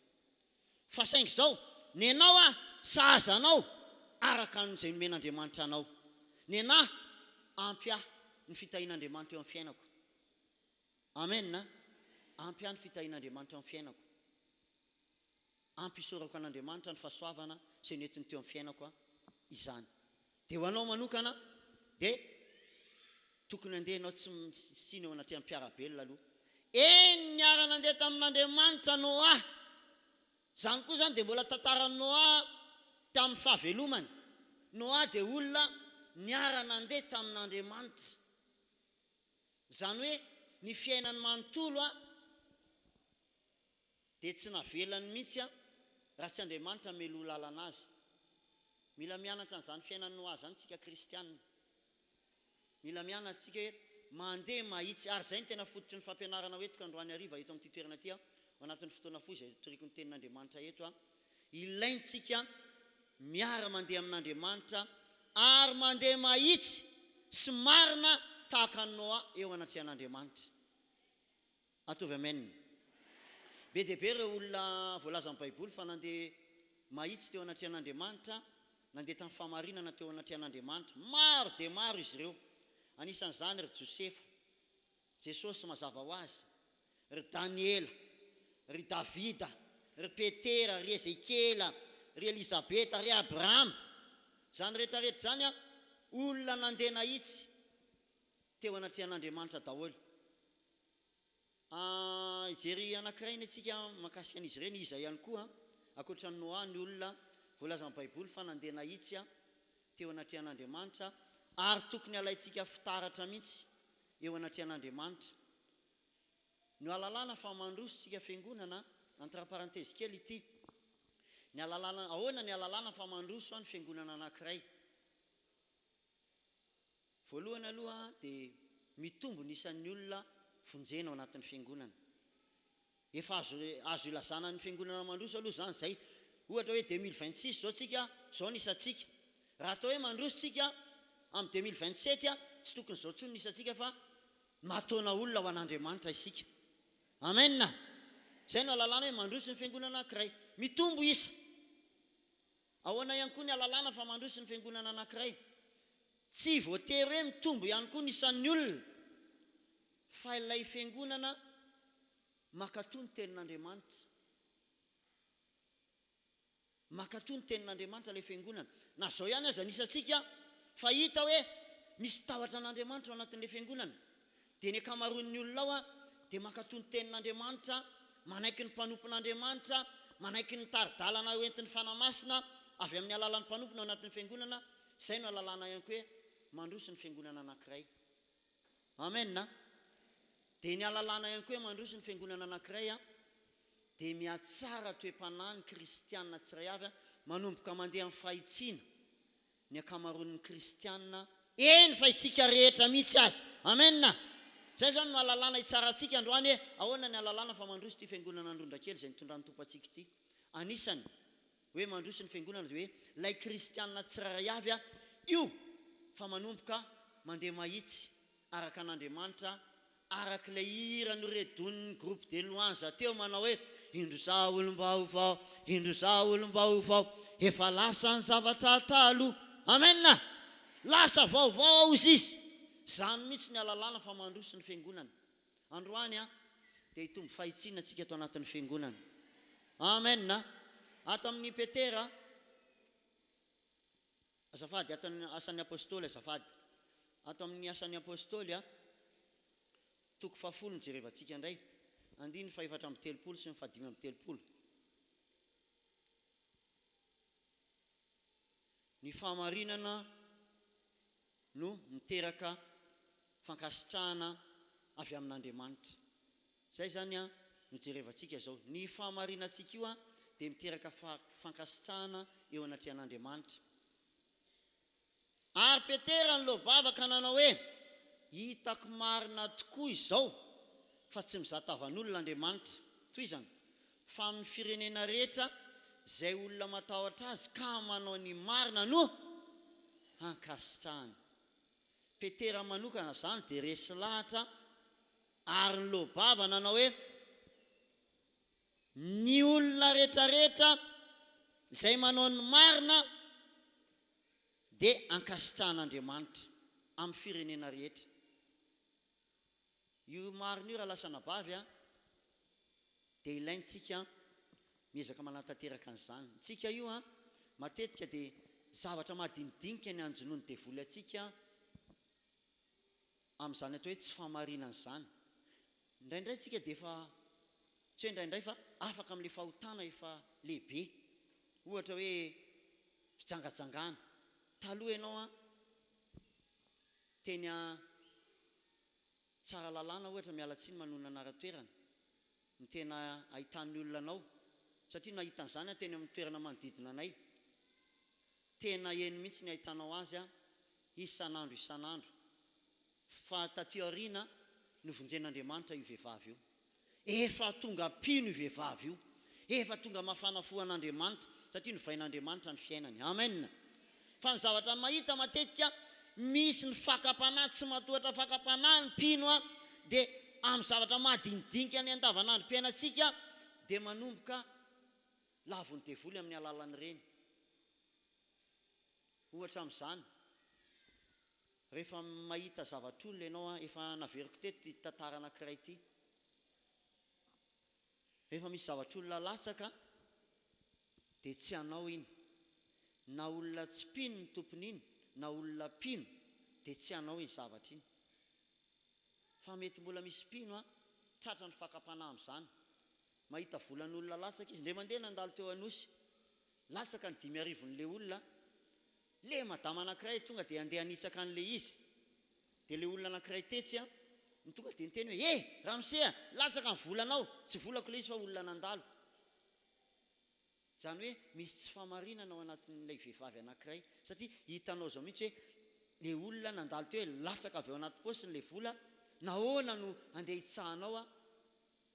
Fa saingy izao, nenao aho sahaza anao araka an'izay nomen'Andriamanitra anao. Nenà ampy ahy ny fitahian'Andriamanitra eo amin'ny fiainako. Amen a! Ampy ahy ny fitahian'Andriamanitra eo amin'ny fiainako. Ampy isaorako an'Andriamanitra ny fahasoavana izay nentiny teo amin'ny fiainako izany. Dia ho anao manokana dia tokony handeha ianao tsy misiny eo anatrehan'ny mpiara-belona aloha. Eny niara-nandeha tamin'Andriamanitra Noa. Izany koa izany dia mbola tantaran'i Noa tamin'ny fahavelomany. Noa dia olona niara-nandeha tamin'Andriamanitra. Izany hoe ny fiainany manontolo dia tsy navelany mihitsy raha tsy Andriamanitra meloa lalana azy. Mila mianatra an'izany fiainan'i Noa izany isika kristiana. Mila mianatra isika hoe mandeha mahitsy ary izay no tena fototry ny fampianarana ho entiko androany hariva eto amin'ity toerana ity ao anatin'ny fotoana fohy izay hitoriako ny tenin'Andriamanitra eto aho. Ilaintsika miara mandeha amin'Andriamanitra ary mandeha mahitsy sy marina tahaka an'i Noa eo anatrehan'Andriamanitra. Ataovy amen. Be dia be ireo olona voalazan'ny Baiboly fa nandeha mahitsy teo anatrehan'Andriamanitra, nandeha tamin'ny fahamarinana teo anatrehan'Andriamanitra. Maro dia maro izy ireo. Anisan'izany ry Josefa, Jesosy mazava ho azy, ry Daniela, ry Davida, ry Petera, ry Ezekiela, ry Elizabeta, ry Abrahama. Izany rehetrarehetra izany olona nandeha nahitsy teo anatrehan'Andriamanitra daholo. Hijery anankiray anie isika mahakasika an'izy ireny, iza ihany koa ankoatra an'i Noa ny olona voalazan'ny Baiboly fa nandeha nahitsy teo anatrehan'Andriamanitra ary tokony halaintsika fitaratra mihitsy eo anatrehan'Andriamanitra. Ny ahalalana fa mandroso tsika fiangonana, entre parenthèse kely ity, ny ahalalana, ahoana ny ahalalana fa mandroso ny fiangonana anankiray? Voalohany aloha dia mitombo ny isan'ny olona vonjena ao anatin'ny fiangonana. Efa azo azo ilazana ny fiangonana mandroso aloha izany izay. Ohatra hoe 2026 izao tsika, izao ny isantsika. Raha atao hoe mandroso tsika amin'ny 2027, tsy tokony izao intsony ny isantsika fa mataona olona ho an'Andriamanitra isika. Amen! Izay no ahalalana hoe mandroso ny fiangonana anankiray. Mitombo isa. Ahoana ihany koa ny ahalalana fa mandroso ny fiangonana anankiray? Tsy voatery hoe mitombo ihany koa ny isan'ny olona, fa ilay fiangonana mankatò ny tenin'Andriamanitra. Mankatò ny tenin'Andriamanitra ilay fiangonana. Na izao ihany aza ny isantsika, fa hita hoe misy tahotra an'Andriamanitra ao anatin'ilay fiangonana. Dia ny ankamaroan'ny olona ao dia mankatò ny Tenin'Andriamanitra, manaiky ny mpanompon'Andriamanitra, manaiky ny tari-dalana ho entin'ny Fanahy Masina avy amin'ny alalan'ny mpanompony ao anatin'ny fiangonana. Izay no ahalalana ihany koa hoe mandroso ny fiangonana anankiray. Amen a! Dia ny ahalalana ihany koa hoe mandroso ny fiangonana anankiray dia mihatsara toe-panahy ny kristiana tsiray avy manomboka mandeha amin'ny fahitsiana. ny ankamaroan'ny kristiana, eny fa isika rehetra mihitsy aza. Amen! Izay izany no ahalalana hitsarantsika androany hoe ahoana ny ahalalana fa mandroso ity fiangonana Androndrakely izay nitondran'ny Tompo antsika ity. Anisany hoe mandroso ny fiangonana dia hoe ilay kristiana tsirairay avy io fa manomboka mandeha mahitsy araka an'Andriamanitra Araka ilay hira noredonin'ny groupe des louanges teo manao hoe Indro izaho olom-baovao, indro izaho olom-baovao, efa lasa ny zavatra taloha. Amen! Lasa vaovao aho hozy izy. Izany mihitsy ny ahalalana fa mandroso ny fiangonana. Androany dia hitombo fahitsiana tsika ato anatin'ny fiangonana. Amen! Ato amin'ny Petera. Azafady, ato amin'ny Asan'ny Apostoly, azafady. Ato amin'ny Asan'ny Apostoly, toko fahafolo no jerevantsika indray, andininy fahefatra amby telopolo sy ny fahadimy amby telopolo. Ny fahamarinana no miteraka fankasitrahana avy amin'Andriamanitra. Izay izany no jerevantsika izao. Ny fahamarinantsika io dia miteraka fankasitrahana eo anatrehan'Andriamanitra. Ary Petera niloa-bava ka nanao hoe, Hitako marina tokoa izao fa tsy mizaha tavan'olona Andriamanitra. Tohizana, fa amin'ny firenena rehetra izay olona matahotra Azy ka manao ny marina no hankasitrahany. Petera manokana izany dia resy lahatra Ary niloa-bava nanao hoe, Ny olona rehetrarehetra izay manao ny marina dia ankasitrahan'Andriamanitra amin'ny firenena rehetra. Io marina io rahalahy sy anabavy a, dia ilaintsika. Miezaka manatanteraka an'izany. Tsika io an, matetika dia zavatra madinidinika ny anjonoan'ny devoly antsika amin'izany atao hoe tsy fahamarinana izany. Indraindray tsika dia efa, tsy hoe indraindray fa afaka amin'ilay fahotana efa lehibe. Ohatra hoe fijangajangana. Taloha ianao an, teny Tsaralalàna ohatra, miala tsiny manonona anaran-toerana, no tena ahitan'ny olona anao, satria nahita an'izany aho teny amin'ny toerana manodidina anay. Tena eny mihitsy ny ahitanao azy isan'andro isan'andro. Fa taty aoriana, novonjen'Andriamanitra io vehivavy io. Efa tonga mpino io vehivavy io. Efa tonga mafana fo an'Andriamanitra satria novain'Andriamanitra ny fiainany. Amen! Fa ny zavatra mahita matetika misy ny fakam-panahy, tsy matohatra fakam-panahy ny mpino a, dia amin'ny zavatra madinidinika ny andavanandrom-piainantsika dia manomboka lavon'ny devoly amin'ny alalan'ireny. Ohatra amin'izany, rehefa mahita zavatr'olona ianao an, efa naveriko teto ity tantara anankiray ity, rehefa misy zavatr'olona latsaka dia tsy anao iny, na olona tsy mpino ny tompon'iny na olona mpino dia tsy anao iny zavatra iny. Fa mety mbola misy mpino an, tratran'ny fakam-panahy amin'izany, mahita volan'olona latsaka izy, indray mandeha nandalo teo Anosy, Latsaka ny dimy arivon'le olona, le madama anankiray tonga dia andeha hanitsaka an'le izy, dia le olona anankiray tetsy an, no tonga dia niteny hoe, eh! Ramose a! Latsaka ny volanao! Tsy volako le izy fa olona nandalo. Izany hoe misy tsy fahamarinana ao anatin'ilay vehivavy anankiray, satria hitanao izao mihitsy hoe le olona nandalo teo hoe latsaka avy ao anaty paosiny le vola, nahoana no andeha hitsahanao aho?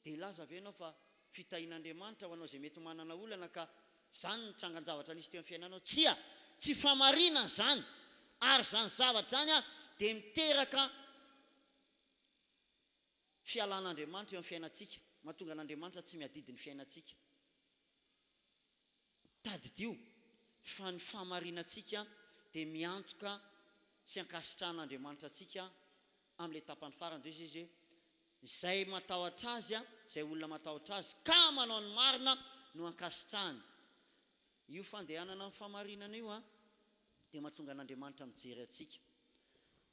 Dia hilaza ve ianao fa fitahian'Andriamanitra ho anao izay mety manana olana ka izany no trangan-javatra nisy teo amin'ny fiainanao? Tsia! Tsy fahamarinana izany! Ary izany zavatra izany dia miteraka fialan'Andriamanitra eo amin'ny fiainantsika, mahatonga an'Andriamanitra tsy miadidy ny fiainantsika. Tadidio fa ny fahamarinantsika dia miantoka sy ankasitrahan'Andriamanitra antsika amin'ilay tapany farany. Dia hoy Izy hoe, Izay matahotra Azy, izay olona matahotra Azy ka manao ny marina no ankasitrahany. Io fandehanana amin'ny fahamarinana io dia mahatonga an'Andriamanitra mijery antsika.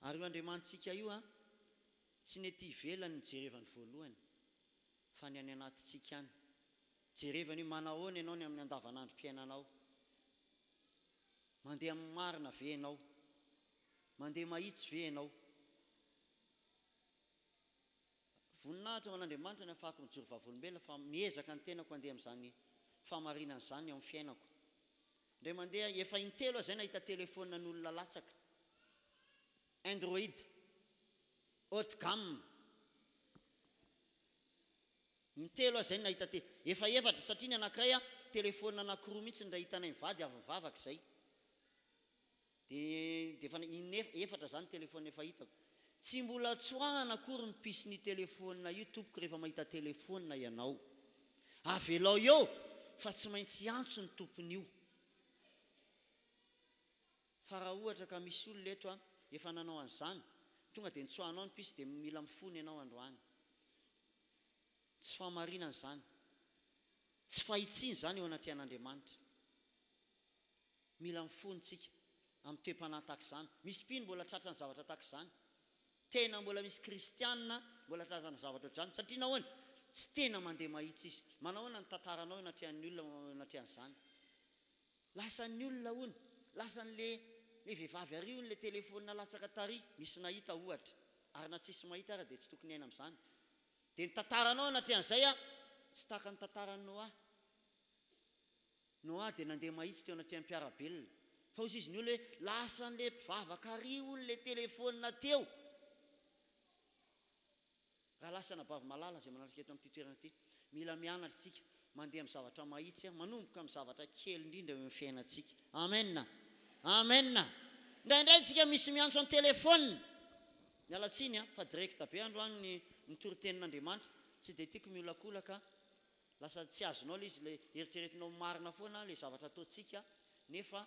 Ary io Andriamanitsika io tsy ny ety ivelany no jerevany voalohany fa ny any anatintsika any. Jerevany hoe manahoana ianao ny amin'ny andavanandrom-piainanao. Mandeha amin'ny marina ve ianao? Mandeha mahitsy ve ianao? Voninahitra ho an'Andriamanitra ny ahafahako mijoro vavolombelona fa miezaka ny tenako handeha amin'izany fahamarinana izany eo amin'ny fiainako. Indray mandeha, efa intelo aho izay nahita telefaonina an'olona latsaka. Android. Haute gamme. Intelo aho izay no nahita te, efa efatra, satria ny anankiray telefaonina anankiroa mihitsy no hitanay mivady avy nivavaka izay. Dia dia efa inef, efatra izany telefaonina efa hitako. Tsy mbola tsoahana akory ny pisin'io telefaonina io tompoko rehefa mahita telefaonina ianao. Avelao eo fa tsy maintsy hiantso ny tompon'io. Fa raha ohatra ka misy olona eto efa nanao an'izany, tonga dia nitsoahanao ny pisy dia mila mifona ianao androany. Tsy fahamarinana izany. Tsy fahitsiana izany eo anatrehan'Andriamanitra. Mila mifona isika amin'ny toe-panahy tahaka izany. Misy mpino mbola tratran'ny zavatra tahaka izany. Tena mbola misy kristiana mbola tratran'ny zavatra ohatr'izany. Satria nahoana? Tsy tena mandeha mahitsy izy. Manahoana ny tantaranao eo anatrehan'ny olona eo anatrehan'izany? Lasan'ny olona hono, lasan'le le vehivavy ary hono le telephone latsaka tary, nisy nahita ohatra, ary na tsisy mahita ara dia tsy tokony hiaina amin'izany. Dia ny tantaranao anatrehan'izay a, tsy tahaka ny tantaran'i Noah. Noah dia nandeha mahitsy teo anatrehan'ny mpiara-belona. Fa hoy izy ny olona hoe, lasan'le mpivavaka ary hono le telephone teo. Rahalahy sy anabavy malala izay manatrika eto amin'ity toerana ity, mila mianatra isika mandeha amin'ny zavatra mahitsy, manomboka amin'ny zavatra kely indrindra eo amin'ny fiainantsika. Amen! Amen! Indraindray isika misy miantso an-telefaonina. Miala tsiny an, fa direct be androany ny ny toritenin'Andriamanitra. Tsy dia tiako miolakolaka, lasa tsy azonao ilay izy, ilay eritreretinao marina foana ilay zavatra ataontsika, nefa.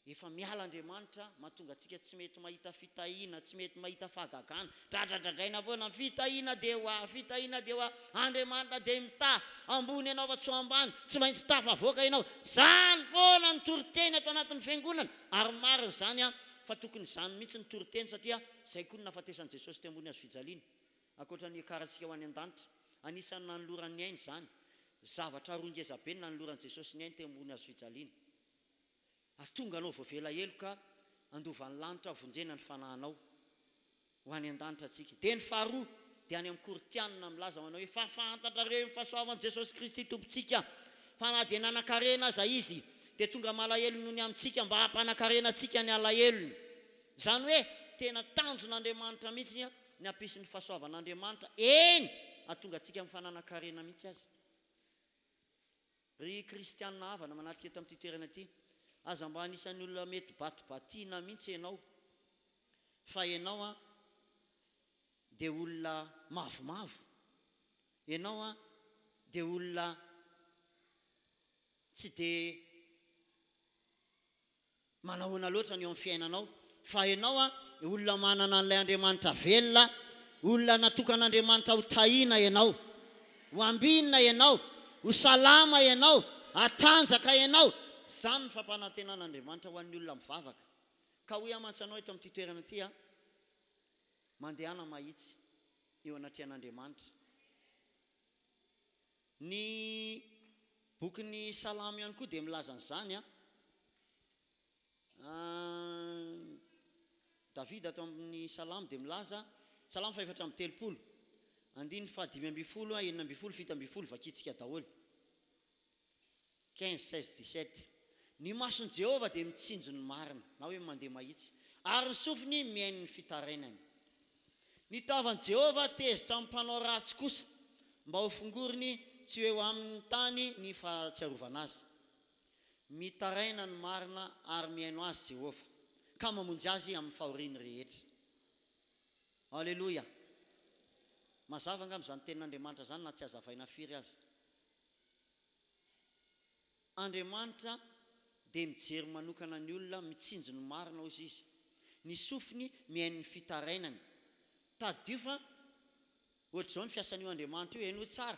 Efa miala Andriamanitra mahatonga antsika tsy mety mahita fitahiana, tsy mety mahita fahagagana. Dradradradraina foana, fitahiana dia ho ahy, fitahiana dia ho ahy, Andriamanitra dia mitaha, ambony ianao fa tsy ho ambany, tsy maintsy tafavoaka ianao. Izany foana ny toriteny ato anatin'ny fiangonana, ary marina izany an, fa tokony izany mihitsy ny toriteny satria izay koa no nahafatesan'i Jesosy teo ambony hazofijaliana, ankoatra ny hiakarantsika ho any an-danitra. Anisan'ny nanolorany ny ainy izany. Zavatra roa ngezabe no nanoloran'i Jesosy ny ainy teo ambony hazofijaliana. Hahatonga anao voavela heloka handova ny lanitra vonjena ny fanahinao ho any an-danitra antsika. Dia ny faharoa dia any amin'ny Korintianina milaza manao hoe fa fantatrareo ny fahasoavan'i Jesosy Kristy Tompontsika fa na dia nanan-karena aza Izy dia tonga malahelo noho ny amintsika mba hampanan-karena antsika ny alahelony. Izany hoe tena tanjon'Andriamanitra mihitsy ny hampisy ny fahasoavan'Andriamanitra eny hahatonga antsika amin'ny fananan-karena mihitsy aza. Ry kristianina havana manatrika eto amin'ity toerana ity, aza mba anisan'ny olona mety batibatiana mihitsy ianao fa ianao an dia olona mavomavo, ianao an dia olona tsy dia Manahoana loatra ny eo amin'ny fiainanao fa ianao a olona manana an'ilay Andriamanitra velona, olona natokan'Andriamanitra ho tahiana ianao, ho ambinina ianao, ho salama ianao, hatanjaka ianao. Izany ny fampanantenan'Andriamanitra ho an'ny olona mivavaka. Ka hoy aho mantsy anao eto amin'ity toerana ity a, mandehana mahitsy eo anatrehan'Andriamanitra. Ny bokin'ny Salamo ihany koa dia milaza an'izany an. Davida ato amin'ny Salamo dia milaza, Salamo fahefatra amby telopolo, andininy fahadimy ambin'ny folo, 16, 17, vakintsika daholo. 15, 16, 17. Ny mason'i Jehovah dia mitsinjo ny marina, na hoe mandeha mahitsy, ary ny sofiny mihaino ny fitarainany. Ny tavan'i Jehovah tezitra amin'ny mpanao ratsy kosa, mba hofongoriny tsy ho eo amin'ny tany ny fahatsiarovana azy. Mitaraina ny marina ary mihaino azy Jehovah, ka mamonjy azy amin'ny fahoriany rehetra. Aleloia! Mazava angamba izany tenin'Andriamanitra izany na tsy hazavaina firy aza. Andriamanitra dia mijery manokana ny olona, mitsinjo ny marina hozy Izy. Ny sofiny mihaino ny fitarainany. Tadidio fa ohatr'izao ny fiasan'io Andriamanitra io, henoy tsara.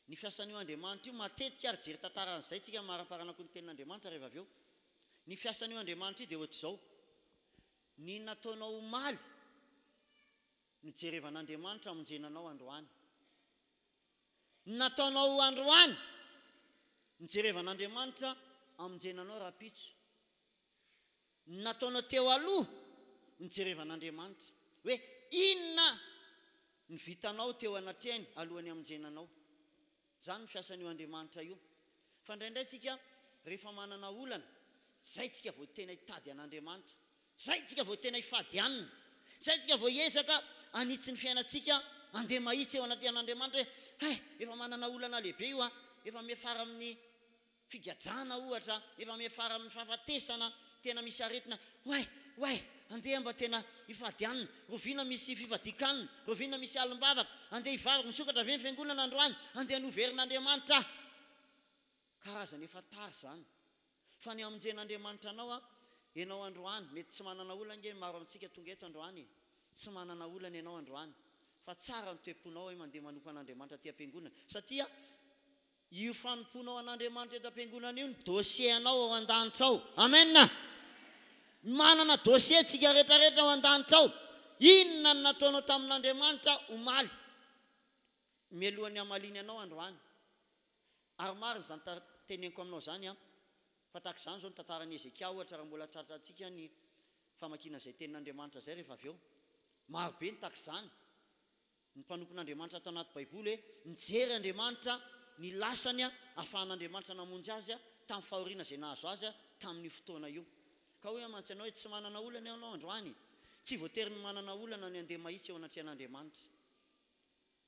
Ny fiasan'io Andriamanitra io matetika ary jery tantara an'izay tsika maraparana koa ny tenin'Andriamanitra rehefa avy eo. Ny fiasan'io Andriamanitra io dia ohatr'izao. Ny nataonao omaly no jerevan'Andriamanitra hamonjena anao androany. Ny nataonao androany, ny jerevan'Andriamanitra hamonjena anao rahampitso. Ny nataonao teo aloha, ny jerevan'Andriamanitra. Hoe inona ny vitanao teo anatrehany alohan'ny hamonjena anao. Izany ny fiasan'io Andriamanitra io. Fa indraindray tsika rehefa manana olana, zay tsika vao tena hitady an'Andriamanitra. Zay tsika vao tena hifady hanina. Zay tsika vao hiezaka hanitsy ny fiainantsika, handeha mahitsy eo anatrehan'Andriamanitra hoe, hay, efa manana olana lehibe io aho, efa miafara amin'ny figadrana ohatra, efa miafara amin'ny fahafatesana, tena misy aretina, oay, oay, andeha mba tena hifady hanina, roviana misy fifadian-kanina, roviana misy alim-bavaka, andeha hivavaka, misokatra ve ny fiangonana androany, andeha hanoverina Andriamanitra aho. Karazany efa tara izany. Fa ny hamonjen'Andriamanitra anao an, ianao androany, mety tsy manana olana ange ny maro amintsika tonga eto androany e, tsy manana olana ianao androany, fa tsara ny toe-ponao hoe mandeha manompo an'Andriamanitra aty am-piangonana, satria io fanompoanao an'Andriamanitra eto am-piangonana io ny dossier anao ao an-danitra ao. Amen! Manana dossier tsika rehetrarehetra ao an-danitra ao. Inona no nataonao tamin'Andriamanitra omaly, mialohan'ny hamaliany anao androany? Ary marina izany teneniko aminao izany an, fa tahaka izany izao ny tantaran'i Hezekia ohatra raha mbola tratrantsika ny famakiana izay tenin'Andriamanitra izay rehefa avy eo. Maro be ny tahaka izany. Ny mpanompon'Andriamanitra ato anaty Baiboly hoe nijery Andriamanitra ny lasany ahafahan'Andriamanitra namonjy azy tamin'ny fahoriana izay nahazo azy tamin'io fotoana io. Ka hoy aho mantsy anao hoe tsy manana olana ianao androany. Tsy voatery ny manana olana ny handeha mahitsy eo anatrehan'Andriamanitra.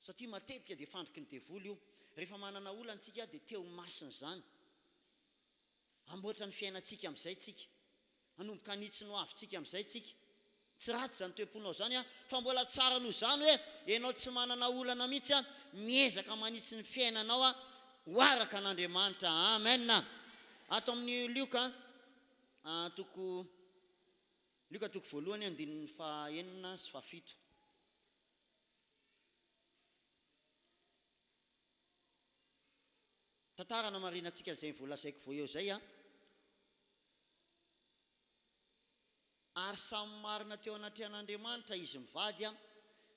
Satria matetika dia fandriky ny devoly io. Rehefa manana olana tsika dia te ho masina izany. Hamboatra ny fiainantsika amin'izay tsika. Hanomboka hanitsy ny ho avintsika amin'izay tsika. Tsy ratsy izany toe-ponao izany an, fa mbola tsara noho izany hoe ianao tsy manana olana mihitsy an, miezaka manitsy ny fiainanao an, ho araka an'Andriamanitra. Amen. Ato amin'ny Lioka. toko Lioka toko voalohany andininy fahaenina sy fahafito. Tantara anamarinantsika izay voalazaiko vao eo izay an. Ary samy marina teo anatrehan'Andriamanitra izy mivady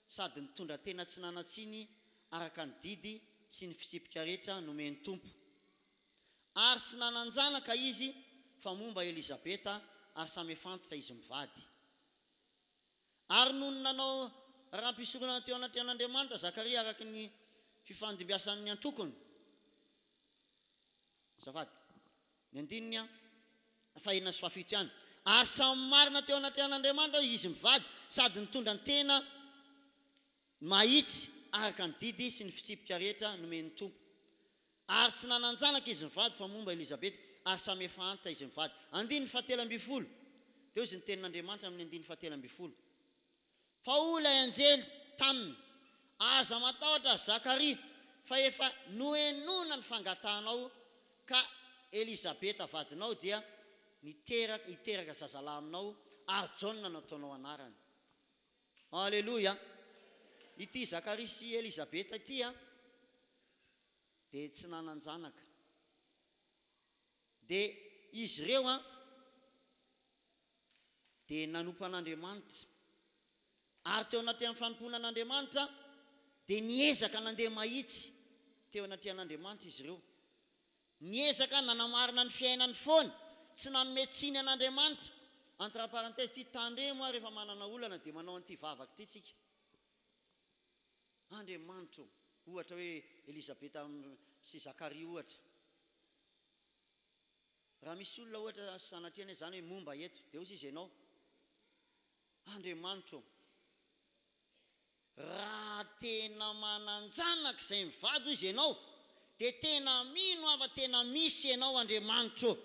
sady nitondra tena tsy nanan-tsiny araka ny didy sy ny fitsipika rehetra nomen'ny Tompo. Ary tsy nanan-janaka izy fa momba Elizabeta ary samy efa antitra izy mivady. Ary nony nanao raha-pisoronana teo anatrehan'Andriamanitra Zakaria araka ny fifandimbiasan'ny antokony, azafady, Ny andininy fahenina sy fahafito ihany. Ary samy marina teo anatrehan'Andriamanitra izy mivady sady nitondra ny tena mahitsy araka ny didy sy ny fitsipika rehetra nomen'ny Tompo. Ary tsy nanan-janaka izy mivady fa momba Elizabeta, ary samy efa antitra izy mivady. Andininy fahatelo ambin'ny folo. Teo izy ny tenin'Andriamanitra amin'ny andininy fahatelo ambin'ny folo. Fa hoy ilay anjely taminy, Aza matahotra, ry Zakaria, fa efa nohenoina ny fangatahanao, ka Elizabeta vadinao dia niteraka, hiteraka zazalahy aminao, ary Jaona no hataonao anarany. Aleloia! Ity Zakaria sy Elizabeta ity dia tsy nanan-janaka. Dia izy ireo dia nanompo an'Andriamanitra, ary teo anatrehan'ny fanompoana an'Andriamanitra dia niezaka nandeha mahitsy teo anatrehan'Andriamanitra izy ireo. Niezaka nanamarina ny fiainany foana, tsy nanome tsiny an'Andriamanitra. Entre parenthèses ity, tandremo ary rehefa manana olana dia manao an'ity vavaka ity tsika. Andriamanitra ô, ohatra hoe Elizabeta sy Zakaria ohatra. Raha misy olona ohatra sanatria anie zany hoe momba eto dia hozy izy ianao, Andriamanitra ô, raha tena manan-janaka izay mivady hozy ianao dia tena mino aho fa tena misy ianao Andriamanitra ô.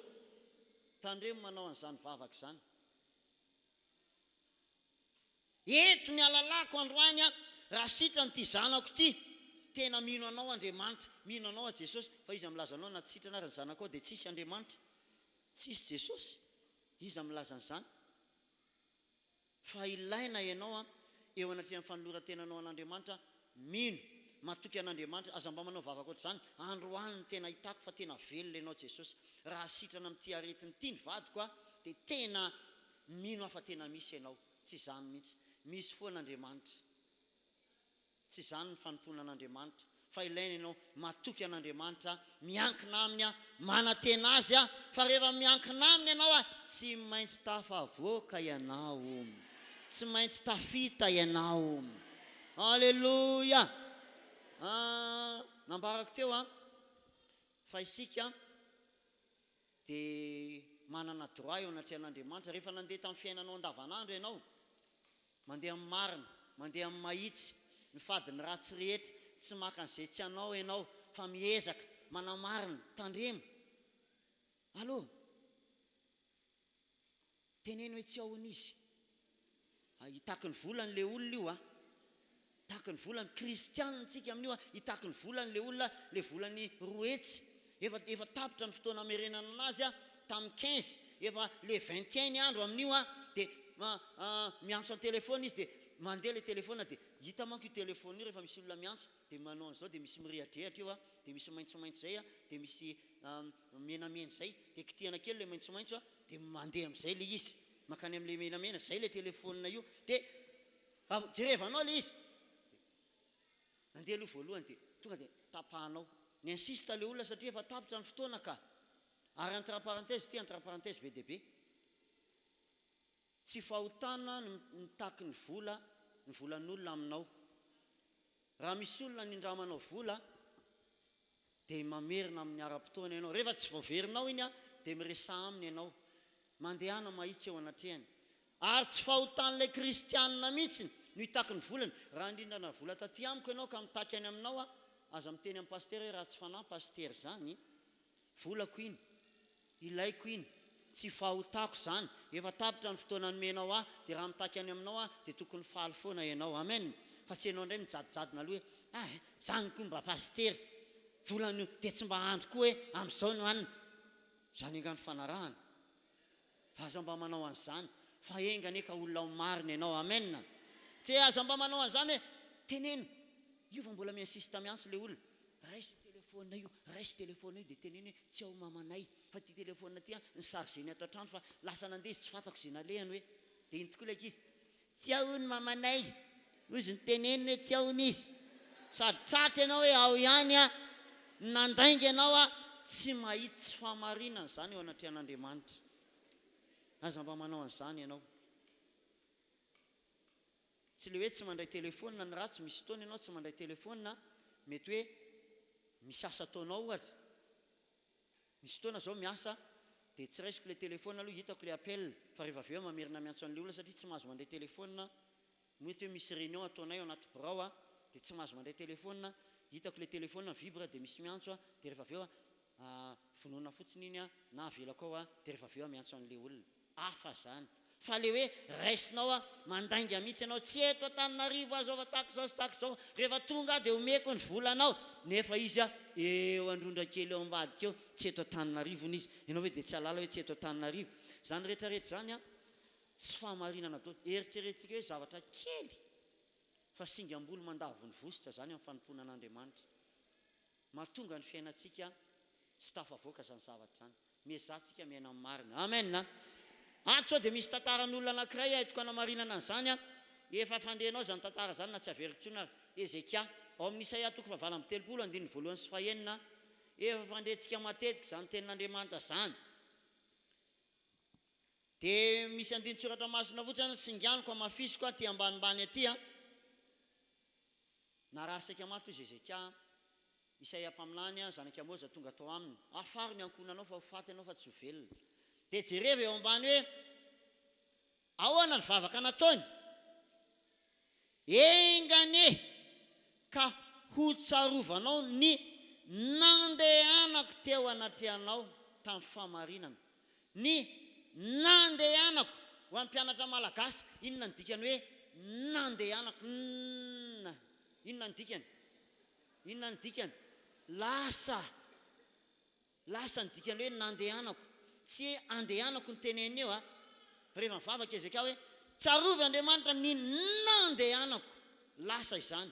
Tandremo manao an'izany vavaka izany. Eto ny alalako androany aho raha sitrana ity zanako ity, tena mino anao Andriamanitra, mino anao aho Jesosy, fa iza milaza anao na tsy sitrana ary ny zanakao dia tsisy Andriamanitra, tsisy Jesosy, iza milaza an'izany? Fa ilaina ianao an, eo anatrehan'ny fanoloran-tenanao an'Andriamanitra, mino, matoky an'Andriamanitra, aza mba manao vavaka ohatr'izany, androany no tena hitako fa tena velona ianao Jesosy, raha sitrana amin'ity aretina ity ny vadiko an, dia tena mino aho fa tena misy ianao. Tsy izany mihitsy. Misy foana Andriamanitra. Tsy izany ny fanompoana an'Andriamanitra. Fa ilaina ianao matoky an'Andriamanitra, miankina Aminy, manantena Azy, fa rehefa miankina Aminy ianao, tsy maintsy tafavoaka ianao. Tsy maintsy tafita ianao. Aleloia! Nambarako teo fa isika dia manana droit eo anatrehan'Andriamanitra rehefa nandeha tamin'ny fiainanao andavanandro ianao, mandeha amin'ny marina, mandeha amin'ny mahitsy, mifady ny ratsy rehetra, tsy maka an'izay tsy anao ianao fa miezaka manamarina, tandremo, allo, teneno hoe tsy ao an'izy. Hitaky ny volany le olona io a! Hitaky ny volany, kristianina tsika amin'io a! Hitaky ny volany le olona, le volany 200, efa efa tapitra ny fotoana hamerenana anazy a, tamin'ny 15, efa le 21 ny andro amin'io a, de miantso an-telephone izy de mandeha le telephone de hita manko io telephone io rehefa misy olona miantso de manao an'izao de misy mirehadrehatra io a, de misy maitsomaitso zay a, de misy menamena zay, de kitihana kely le maitsomaitso a, de mandeha amin'izay le izy. Mankany amin'ilay menamena, zay ilay telephone io, dia jerevanao ilay izy, nandeha aloha voalohany dia tonga dia tapahanao, ni-insiste ilay olona satria efa tapitra ny fotoana ka, ary entre parenthèse ity entre parenthèse be dia be, tsy fahotana ny mitaky ny vola, ny volan'olona aminao, raha misy olona nindramanao vola dia mamerina amin'ny ara-potoana ianao. Rehefa tsy voaverinao iny dia miresaha aminy ianao. Mandehana mahitsy eo anatrehany. Ary tsy fahotan'ilay kristianina mihitsy no hitaky ny volany. Raha indrindrana vola taty amiko ianao ka mitaky any aminao aho, aza miteny amin'i pasitera hoe ratsy fanahy pasitera izany. Volako iny. Ilaiko iny. Tsy fahotako izany. Efa tapitra ny fotoana nomenao ahy, dia raha mitaky any aminao aho, dia tokony faly foana ianao. Amen. Fa tsy ianao indray mijadojadona aloha hoe, ah, zany koa mba pasitera. Volany dia tsy mba andro koa hoe amin'izao no hanina. Izany angaha ny fanarahana? Fa aza mba manao an'izany fa enga anie ka olona ho marina ianao. Amen. Tsy hoe aza mba manao an'izany hoe teneno io fa mbola mi-insiste miantso ilay olona. Raiso io telephone io, raiso telephone io dia teneno hoe tsy ao mamanay fa ity telephone ity an ni-charger-ny ato an-trano fa lasa nandeha izy tsy fantako izay nalehany hoe. Dia iny tokoa ilay ankizy, tsy ao hono mamanay, hoy izy niteneniny hoe tsy ao hono izy. Sady tratra ianao hoe ao ihany an, nandainga ianao an, tsy mahita tsy fahamarinana izany eo anatrehan'Andriamanitra. Aza mba manao an'izany ianao. Tsy ilay hoe tsy mandray telefaonina ny ratsy, misy fotoana ianao tsy mandray telefaonina, mety hoe misy asa ataonao ohatra, Misy fotoana zao miasa dia tsy raisiko ilay telephone aloha hitako ilay appel fa rehefa avy eo aho mamerina miantso an'ilay olona satria tsy mahazo mandray telephone mety hoe misy réunion ataonay ao anaty birao a dia tsy mahazo mandray telephone hitako ilay telephone mi-vibre dia misy miantso a dia rehefa avy eo aho vonoina fotsiny iny a na avelako ao a dia rehefa avy eo aho miantso an'ilay olona Hafa zany. Fa le hoe raisinao aho, mandainga mihitsy ianao, tsy eto Antananarivo aho zao fa tahaka izao sy tahaka izao, rehefa tonga aho dia omeko ny volanao, nefa izy eo Androndrakely eo ambadika eo, tsy eto Antananarivo hono izy, ianao ve dia tsy hahalala hoe tsy eto Antananarivo? Izany rehetra rehetra izany an, tsy fahamarinana daholo, eritreretintsika hoe zavatra kely, fa singam-bolo mandavo ny vositra izany amin'ny fanompoana an'Andriamanitra. Mahatonga ny fiainantsika tsy tafavoaka izany zavatra izany. Miezaha tsika miaina amin'ny marina. Amen a! Ato sao dia misy tantaran'olona anankiray entiko hanamarinana an'izany a! Efa fandrenao izany tantara izany na tsy averiko intsony ary. Hezekia. Ao amin'ny Isaia toko fahavalo 38 andininy voalohany sy fahenina. Efa fandrentsika matetika izany tenin'Andriamanitra izany. Dia misy andinin-tsoratra masina fotsiny singaniko hamafisiko aty ambanimbany aty a! Narary saika maty hozy Hezekia, Isaia mpaminany, zanak'i Amoza, tonga tao aminy. Hafaro ny ankohonanao fa ho faty ianao fa tsy ho velona. Dia jerevo eo ambany hoe ahoana ny vavaka nataony. Enga anie ka hotsarovanao ny nandehanako teo anatrehanao tamin'ny fahamarinana. Ny nandehanako, ho an'ny mpianatra malagasy, inona ny dikany hoe nandehanako? N, inona ny dikany? Inona ny dikany? Lasa. Lasa ny dikany hoe nandehanako. Tsy hoe andehanako no teneniny eo a. Rehefa mivavaka Hezekia hoe, Tsarovy Andriamanitra ny nandehanako. Lasa izany.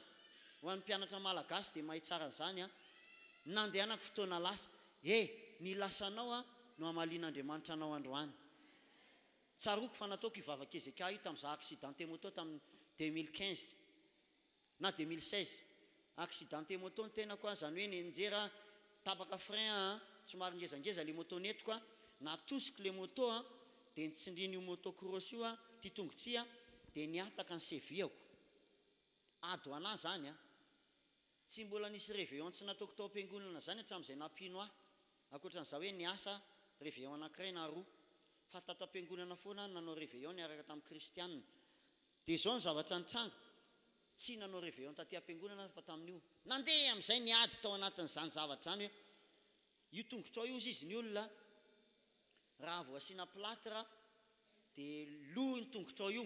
Ho an'ny mpianatra malagasy dia mahay tsara an'izany a. Nandehanako fotoana lasa. E! Ny lasanao a no hamalian'Andriamanitra anao androany. Tsaroako fa nataoko io vavak'i Hezekia io tamin'izaho accidenté moto tamin'ny 2015 na 2016. Accidenté moto ny tenako a, izany hoe nianjera tapaka frein a, somary ngezangeza le moto nentiko a, natosiko le moto a, dia nitsindrin'io moto cross io a, ity tongotro ity a, dia nihataka ny cheville-ko. Ady ho anah izany a. Tsy mbola nisy réveillon tsy nataoko tao am-piangonana izany hatramin'izay nampino ahy, ankoatran'izaho hoe niasa réveillon anankiray na roa. Fa tato am-piangonana foana aho no nanao réveillon niaraka tamin'ny kristiana. Dia izao ny zavatra nitranga, tsy nanao réveillon taty am-piangonana aho fa tamin'io. Nandeha amin'izay ny ady tao anatin'izany zavatra izany hoe, io tongotrao io hozy izy ny olona, raha vao asiana plâtre dia lo io tongotrao io.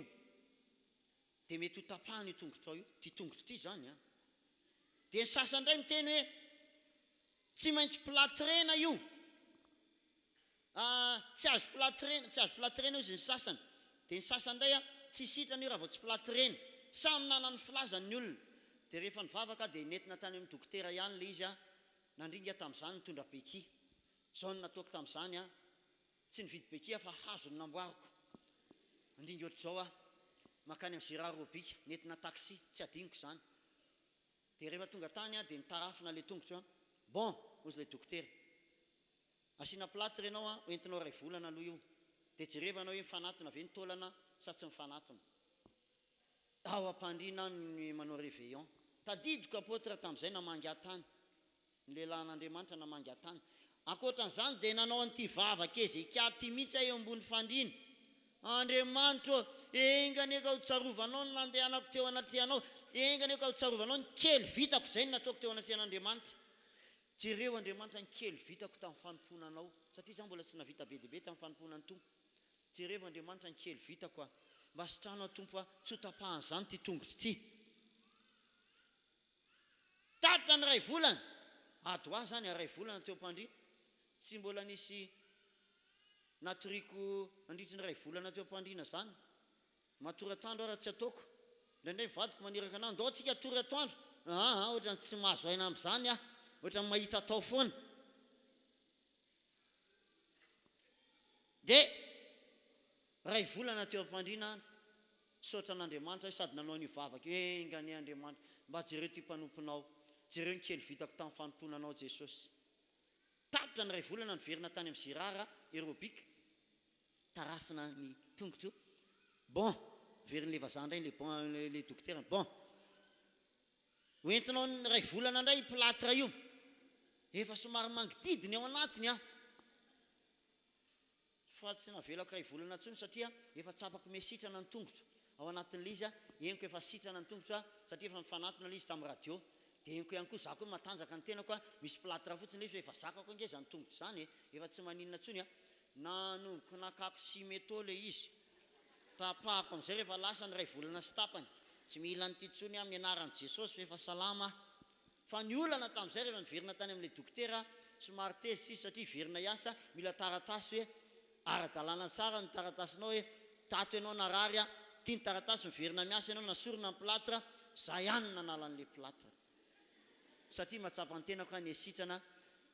Dia mety ho tapahana io tongotrao io, ity tongotro ity izany an! Dia ny sasany indray miteny hoe tsy maintsy platrena io, ah, tsy azo platrena, tsy azo platrena hozy ny sasany. Dia ny sasany indray an, tsy sitrana io raha vao tsy platrena. Samy nanana ny filazany ny olona. Dia rehefa nivavaka aho dia nentina tany amin'ny dokotera ihany ilay izy an, nandringa tamin'izany nitondra béquille. Izao no nataoko tamin'izany an, Tsy nividy béquille aho fa hazo no namboariko. Handringa ohatr'izao aho. Mankany amin'ny Gérard Robic, nentina taxi, tsy adinoko izany. Dia rehefa tonga tany aho dia nitarafina ilay tongotro an. Bon, hozy ilay dokotera. Asiana plâtre ianao an, hoentinao iray volana aloha io. Dia jerevana hoe mifanatona ve ny taolana sa tsy mifanatona. Ao am-pandriana aho no manao réveillon. Tadidiko apôtre tamin'izay namangy ahy tany. Ny lehilahin'Andriamanitra namangy ahy tany. Ankoatra an'izany dia nanao an'ity vavak'i Hezekia ity mihitsy aho eo ambony fandriana, Andriamanitro ô, enga anie ka ho tsarovanao ny nandehanako teo anatrehanao, enga anie ka ho tsarovanao ny kely vitako, izay no nataoko teo anatrehan'Andriamanitra. Jereo Andriamanitra ny kely vitako tamin'ny fanompoana Anao, satria izaho mbola tsy nahavita be dia be tamin'ny fanompoana ny Tompo. Jerevo Andriamanitra ny kely vitako aho. Mba sitrano aho Tompo a, tsy ho tapahan'izany ity tongotro ity. Tapitra ny iray volana, ady ho ahy izany, iray volana teo am-pandriana, tsy mbola nisy. Natoriako nandritry ny iray volana teo am-pandriana izany. Matory atoandro aho raha tsy ataoko. Indraindray ny vadiko maniraka anah, ndao tsika hatory atoandro. Aa, ohatran'ny tsy mahazo aina amin'izany aho. Ohatran'ny mahita atao foana. Dia iray volana teo am-pandriana aho, nisaotra an'Andriamanitra aho sady nanao an'io vavaka io, Enga anie Andriamanitra, mba jereo ity mpanomponao, jereo ny kely vitako tamin'ny fanompoana Anao Jesosy. Tapitra ny iray volana niverina tany amin'ny Girard aerobic, tarafina ny tongotro, bon, verin'ilay vazaha indray ilay bon, ilay dokotera, bon, ho entinao ny iray volana indray io plâtre io, efa somary mangididy ny ao anatiny an! Fa tsy navelako iray volana intsony satria efa tsapako miha sitrana ny tongotro ao anatin'ilay izy, henoko efa sitrana ny tongotro satria efa mifanatona ilay izy tamin'ny radio, dia henoko ihany koa za koa matanjaka ny tenako, misy plâtre fotsiny ilay izy fa efa zakako ange izany tongotro izany e, efa tsy maninona intsony a, nanomboka nakako simeto ilay izy, tapahako amin'izay rehefa lasa ny iray volana sy tapany, tsy mila an'ity intsony aho amin'ny anaran'i Jesosy fa efa salama aho. Fa ny olana tamin'izay rehefa niverina tany amin'ilay dokotera, somary tezitra izy satria hiverina hiasa, mila taratasy hoe ara-dalàna tsara ny taratasinao hoe tato ianao narary a, ity ny taratasy miverina miasa ianao, nasorina ny plâtre, za ihany no nanala an'ilay plâtre. Satria mahatsapa ny tenako aho nihasitrana,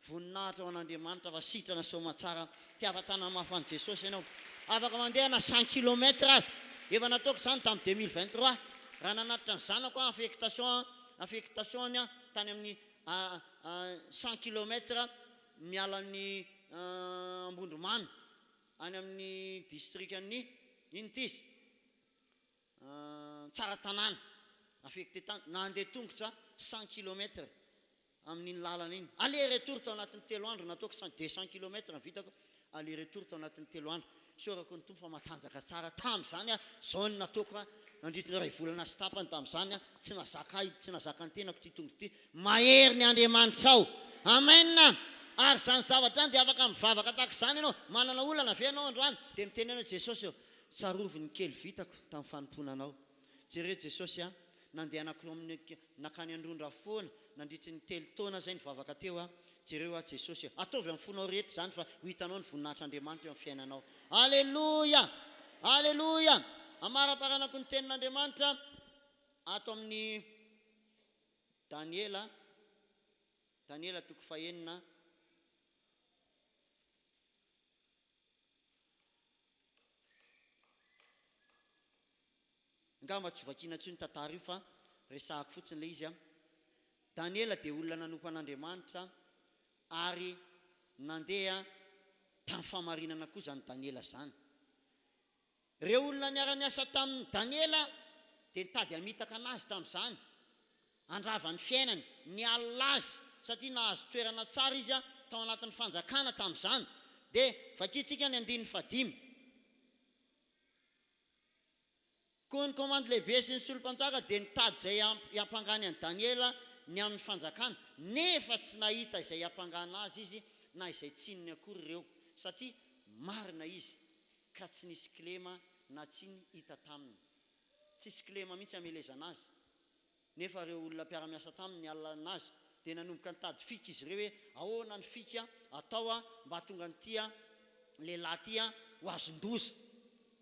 voninahitra ho an'Andriamanitra fa sitrana soamatsara, tiava-tanana mafy an'i Jesosy ianao. Afaka mandeha na cent kilomètre aza. Efa nataoko izany tamin'ny 2023, raha nanatitra ny zanako aho affectation affectation-ny aho tany amin'ny cent kilomètre miala an'i Ambondromamy any amin'ny distrikan'i inona ity izy? Tsaratanàna, affecté tany, nandeha tongotra cent kilomètre amin'iny lalana iny. Aller retour tao anatin'ny telo andro nataoko cent, 200 kilomètre ny vitako aller retour tao anatin'ny telo andro. Isaorako ny Tompo fa matanjaka tsara tamin'izany aho, izao no nataoko aho nandritry ny iray volana sy tapany tamin'izany aho, tsy nahazaka ahy, tsy nahazaka ny tenako ity tongotro ity. Mahery ny Andriamanitrao. Amen! Ary izany zavatra izany dia afaka mivavaka tahaka izany ianao. Manana olana ve ianao androany? Dia mitenena hoe, Jesosy ô, tsarovy ny kely vitako tamin'ny fanompoana Anao. Jereo Jesosy a, nandehanako eo amin'ny nankany Androndra foana nandritry ny telo taona zay nivavaka teo aho, jereo aho Jesosy a, ataovy amin'ny fonao rehetra izany fa ho hitanao ny voninahitr'Andriamanitra eo amin'ny fiainanao. Aleloia! Aleloia! Amaraparanako ny tenin'Andriamanitra ato amin'ny Daniela, Daniela toko fahenina. Angamba tsy hovakiana intsony io tantara io fa resahako fotsiny ilay izy an. Daniela dia olona nanompo an'Andriamanitra ary nandeha tamin'ny fahamarinana koa izany Daniela izany. Ireo olona niara-niasa tamin'i Daniela dia nitady hamitaka an'azy tamin'izany, handrava ny fiainany, nialona azy satria nahazo toerana tsara izy tao anatin'ny fanjakana tamin'izany. Dia vakintsika ny andininy fahadimy. Koa ny komandy lehibe sy ny solom-panjaka dia nitady izay hiampangany an'i Daniela ny amin'ny fanjakana, nefa tsy nahita izay hiampangana azy izy na izay tsininy akory ireo, satria marina izy, ka tsy nisy kilema na tsiny hita taminy. Tsisy kilema mihitsy hamelezana azy. Nefa ireo olona mpiara-miasa taminy nialona azy, dia nanomboka nitady fika izy ireo hoe, Ahoana ny fika atao mba hahatonga an'ity lehilahy ity ho azon-doza?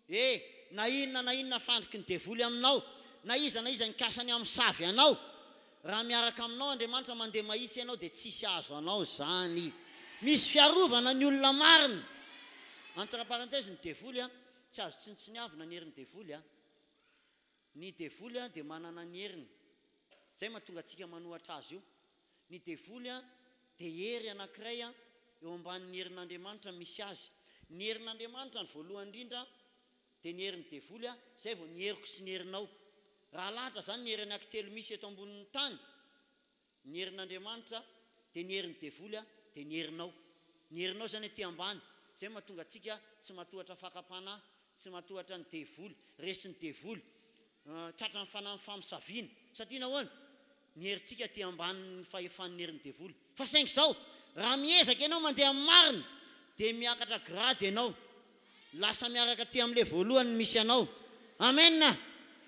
E, na inona na inona fandriky ny devoly aminao, na iza na iza nikasa ny hamosavy anao, raha miaraka aminao Andriamanitra mandeha mahitsy ianao dia tsisy hahazo anao izany. Misy fiarovana ny olona marina. Entre parenthèses, ny devoly tsy azo tsinontsiniavina ny herin'ny devoly. Ny devoly dia manana ny heriny. Izay mahatonga antsika manohatra azy io. Ny devoly dia hery anankiray eo ambanin'ny herin'Andriamanitra misy azy. Ny herin'Andriamanitra ny voalohany indrindra dia ny herin'ny devoly, izay vao ny heriko sy ny herinao. Raha alahatra izany ny hery anankitelo misy eto ambonin'ny tany, Ny herin'Andriamanitra dia ny herin'ny devoly dia ny herinao. Ny herinao izany aty ambany. Izay no mahatonga antsika tsy matohatra fakam-panahy, tsy matohatra ny devoly, resin'ny devoly, tratran'ny fanahin'ny famosaviana. Satria nahoana? Ny herintsika aty ambanin'ny fahefan'ny herin'ny devoly. Fa saingy izao, raha miezaka ianao mandeha amin'ny marina dia miakatra grade ianao. Lasa miaraka aty amin'ilay voalohany ny misy anao. Amen!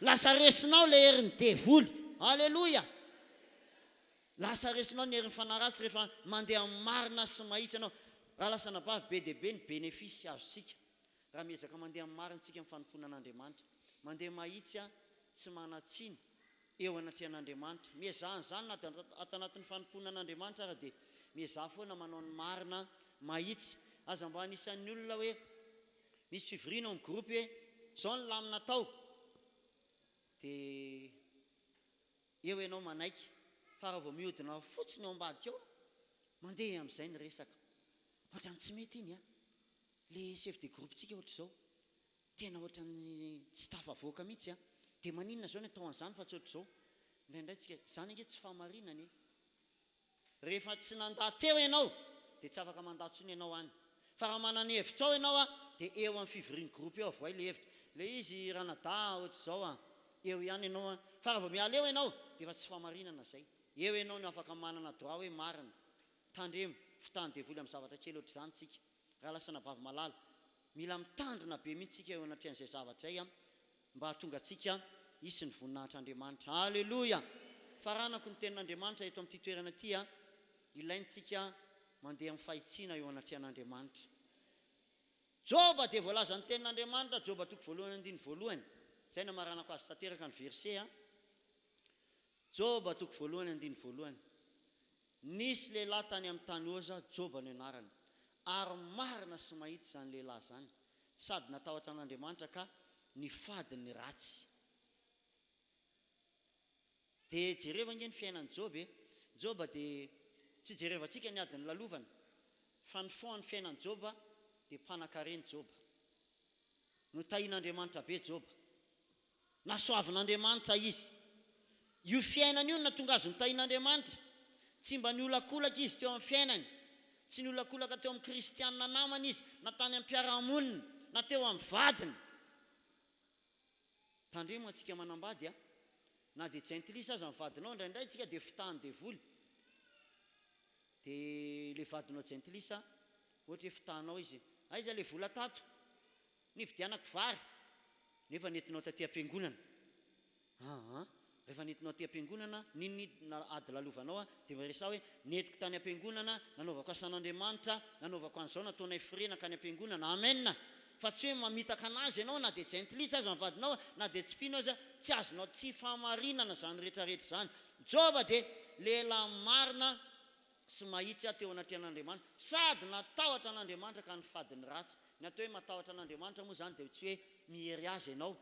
Lasa resinao ilay herin'ny devoly. Aleloia! Lasa resinao ny herin'ny fanahy ratsy rehefa mandeha amin'ny marina sy mahitsy ianao. Rahalahy sy anabavy, be dia be ny bénéfice azontsika raha miezaka mandeha amin'ny marina isika amin'ny fanompoana an'Andriamanitra. Mandeha mahitsy tsy manan-tsiny eo anatrehan'Andriamanitra. Miezaha an'izany na dia ato anatin'ny fanompoana an'Andriamanitra ara dia miezaha foana manao ny marina mahitsy. Aza mba anisan'ny olona hoe misy fivoriana ao amin'ny groupe hoe izao ny lamina atao dia eo ianao manaiky fa raha vao mihodina fotsiny ao ambadika ao mandeha amin'izay ny resaka. Ohatran'ny tsy mety iny an! Le chef de groupe-tsika ohatr'izao. Tena ohatran'ny tsy tafavoaka mihitsy an! Dia maninona izao ny atao an'izany fa tsy ohatr'izao? Indraindray tsika, izany ange tsy fahamarinana e! Rehefa tsy nandà teo ianao dia tsy afaka mandà intsony ianao any. Fa raha manana hevitra ao ianao an, dia eo amin'ny fivorian'ny groupe eo avoay ilay hevitra. Ilay izy ranadahy ohatr'izao an, eo ihany ianao an. Fa raha vao miala eo ianao dia efa tsy fahamarinana izay. Eo ianao no afaka manana droit hoe marina. Tandremo, fitahan'ny devoly amin'ny zavatra kely ohatr'izany tsika. Rahalahy sy anabavy malala, mila mitandrina be mihitsy isika eo anatrehan'izay zavatra izay mba hahatonga antsika hisy ny voninahitr'Andriamanitra. Aleloia! Faranako ny tenin'Andriamanitra eto amin'ity toerana ity, ilaintsika mandeha amin'ny fahitsiana eo anatrehan'Andriamanitra. Joba dia voalazan'ny tenin'Andriamanitra, Joba toko voalohany andininy voalohany, izay namaranako azy tanteraka ny verset. Joba toko voalohany andininy voalohany. Nisy lehilahy tany amin'ny tany Oza, Joba no anarany. Ary marina sy mahitsy izany lehilahy izany, sady natahotra an'Andriamanitra ka nifady ny ratsy. Dia jerevo ange ny fiainan'i Joba e! Joba dia, tsy jerevantsika ny ady nolalovany, fa ny fond ny fiainan'i Joba dia mpanan-karena i Joba. Notahian'Andriamanitra be Joba. Nasoavin'Andriamanitra izy. Io fiainana io no nahatonga azy notahin'Andriamanitra. Tsy mba niolakolaka izy teo amin'ny fiainany. Tsy niolakolaka teo amin'ny kristiana namany izy, na tany am-piarahamonina, na teo amin'ny vadiny. Tandremo antsika manambady a! Na dia jentilisa aza ny vadinao, indraindray tsika dia fitahan'ny devoly. Dia ilay vadinao jentilisa, ohatra hoe fitahanao izy, aiza ilay vola tato? Nividianako vary, nefa nentinao taty am-piangonana. Aa, rehefa nentinao aty am-piangonana, n'inon'inona ady lalovanao aho, dia miresaha hoe, nentiko tany am-piangonana, nanaovako asan'Andriamanitra, nanaovako an'izao, nataonay frais nankany am-piangonana. Amen! Fa tsy hoe mamitaka an'azy ianao, na dia jentilisa aza ny vadinao, na dia tsy mpino aza, tsy azonao tsy fahamarinana izany rehetrarehetra izany. Joba dia lehilahy marina sy mahitsy aho teo anatrehan'Andriamanitra, sady natahotra an'Andriamanitra ka nifady ny ratsy. Ny atao hoe matahotra an'Andriamanitra moa izany dia tsy hoe miery Azy ianao,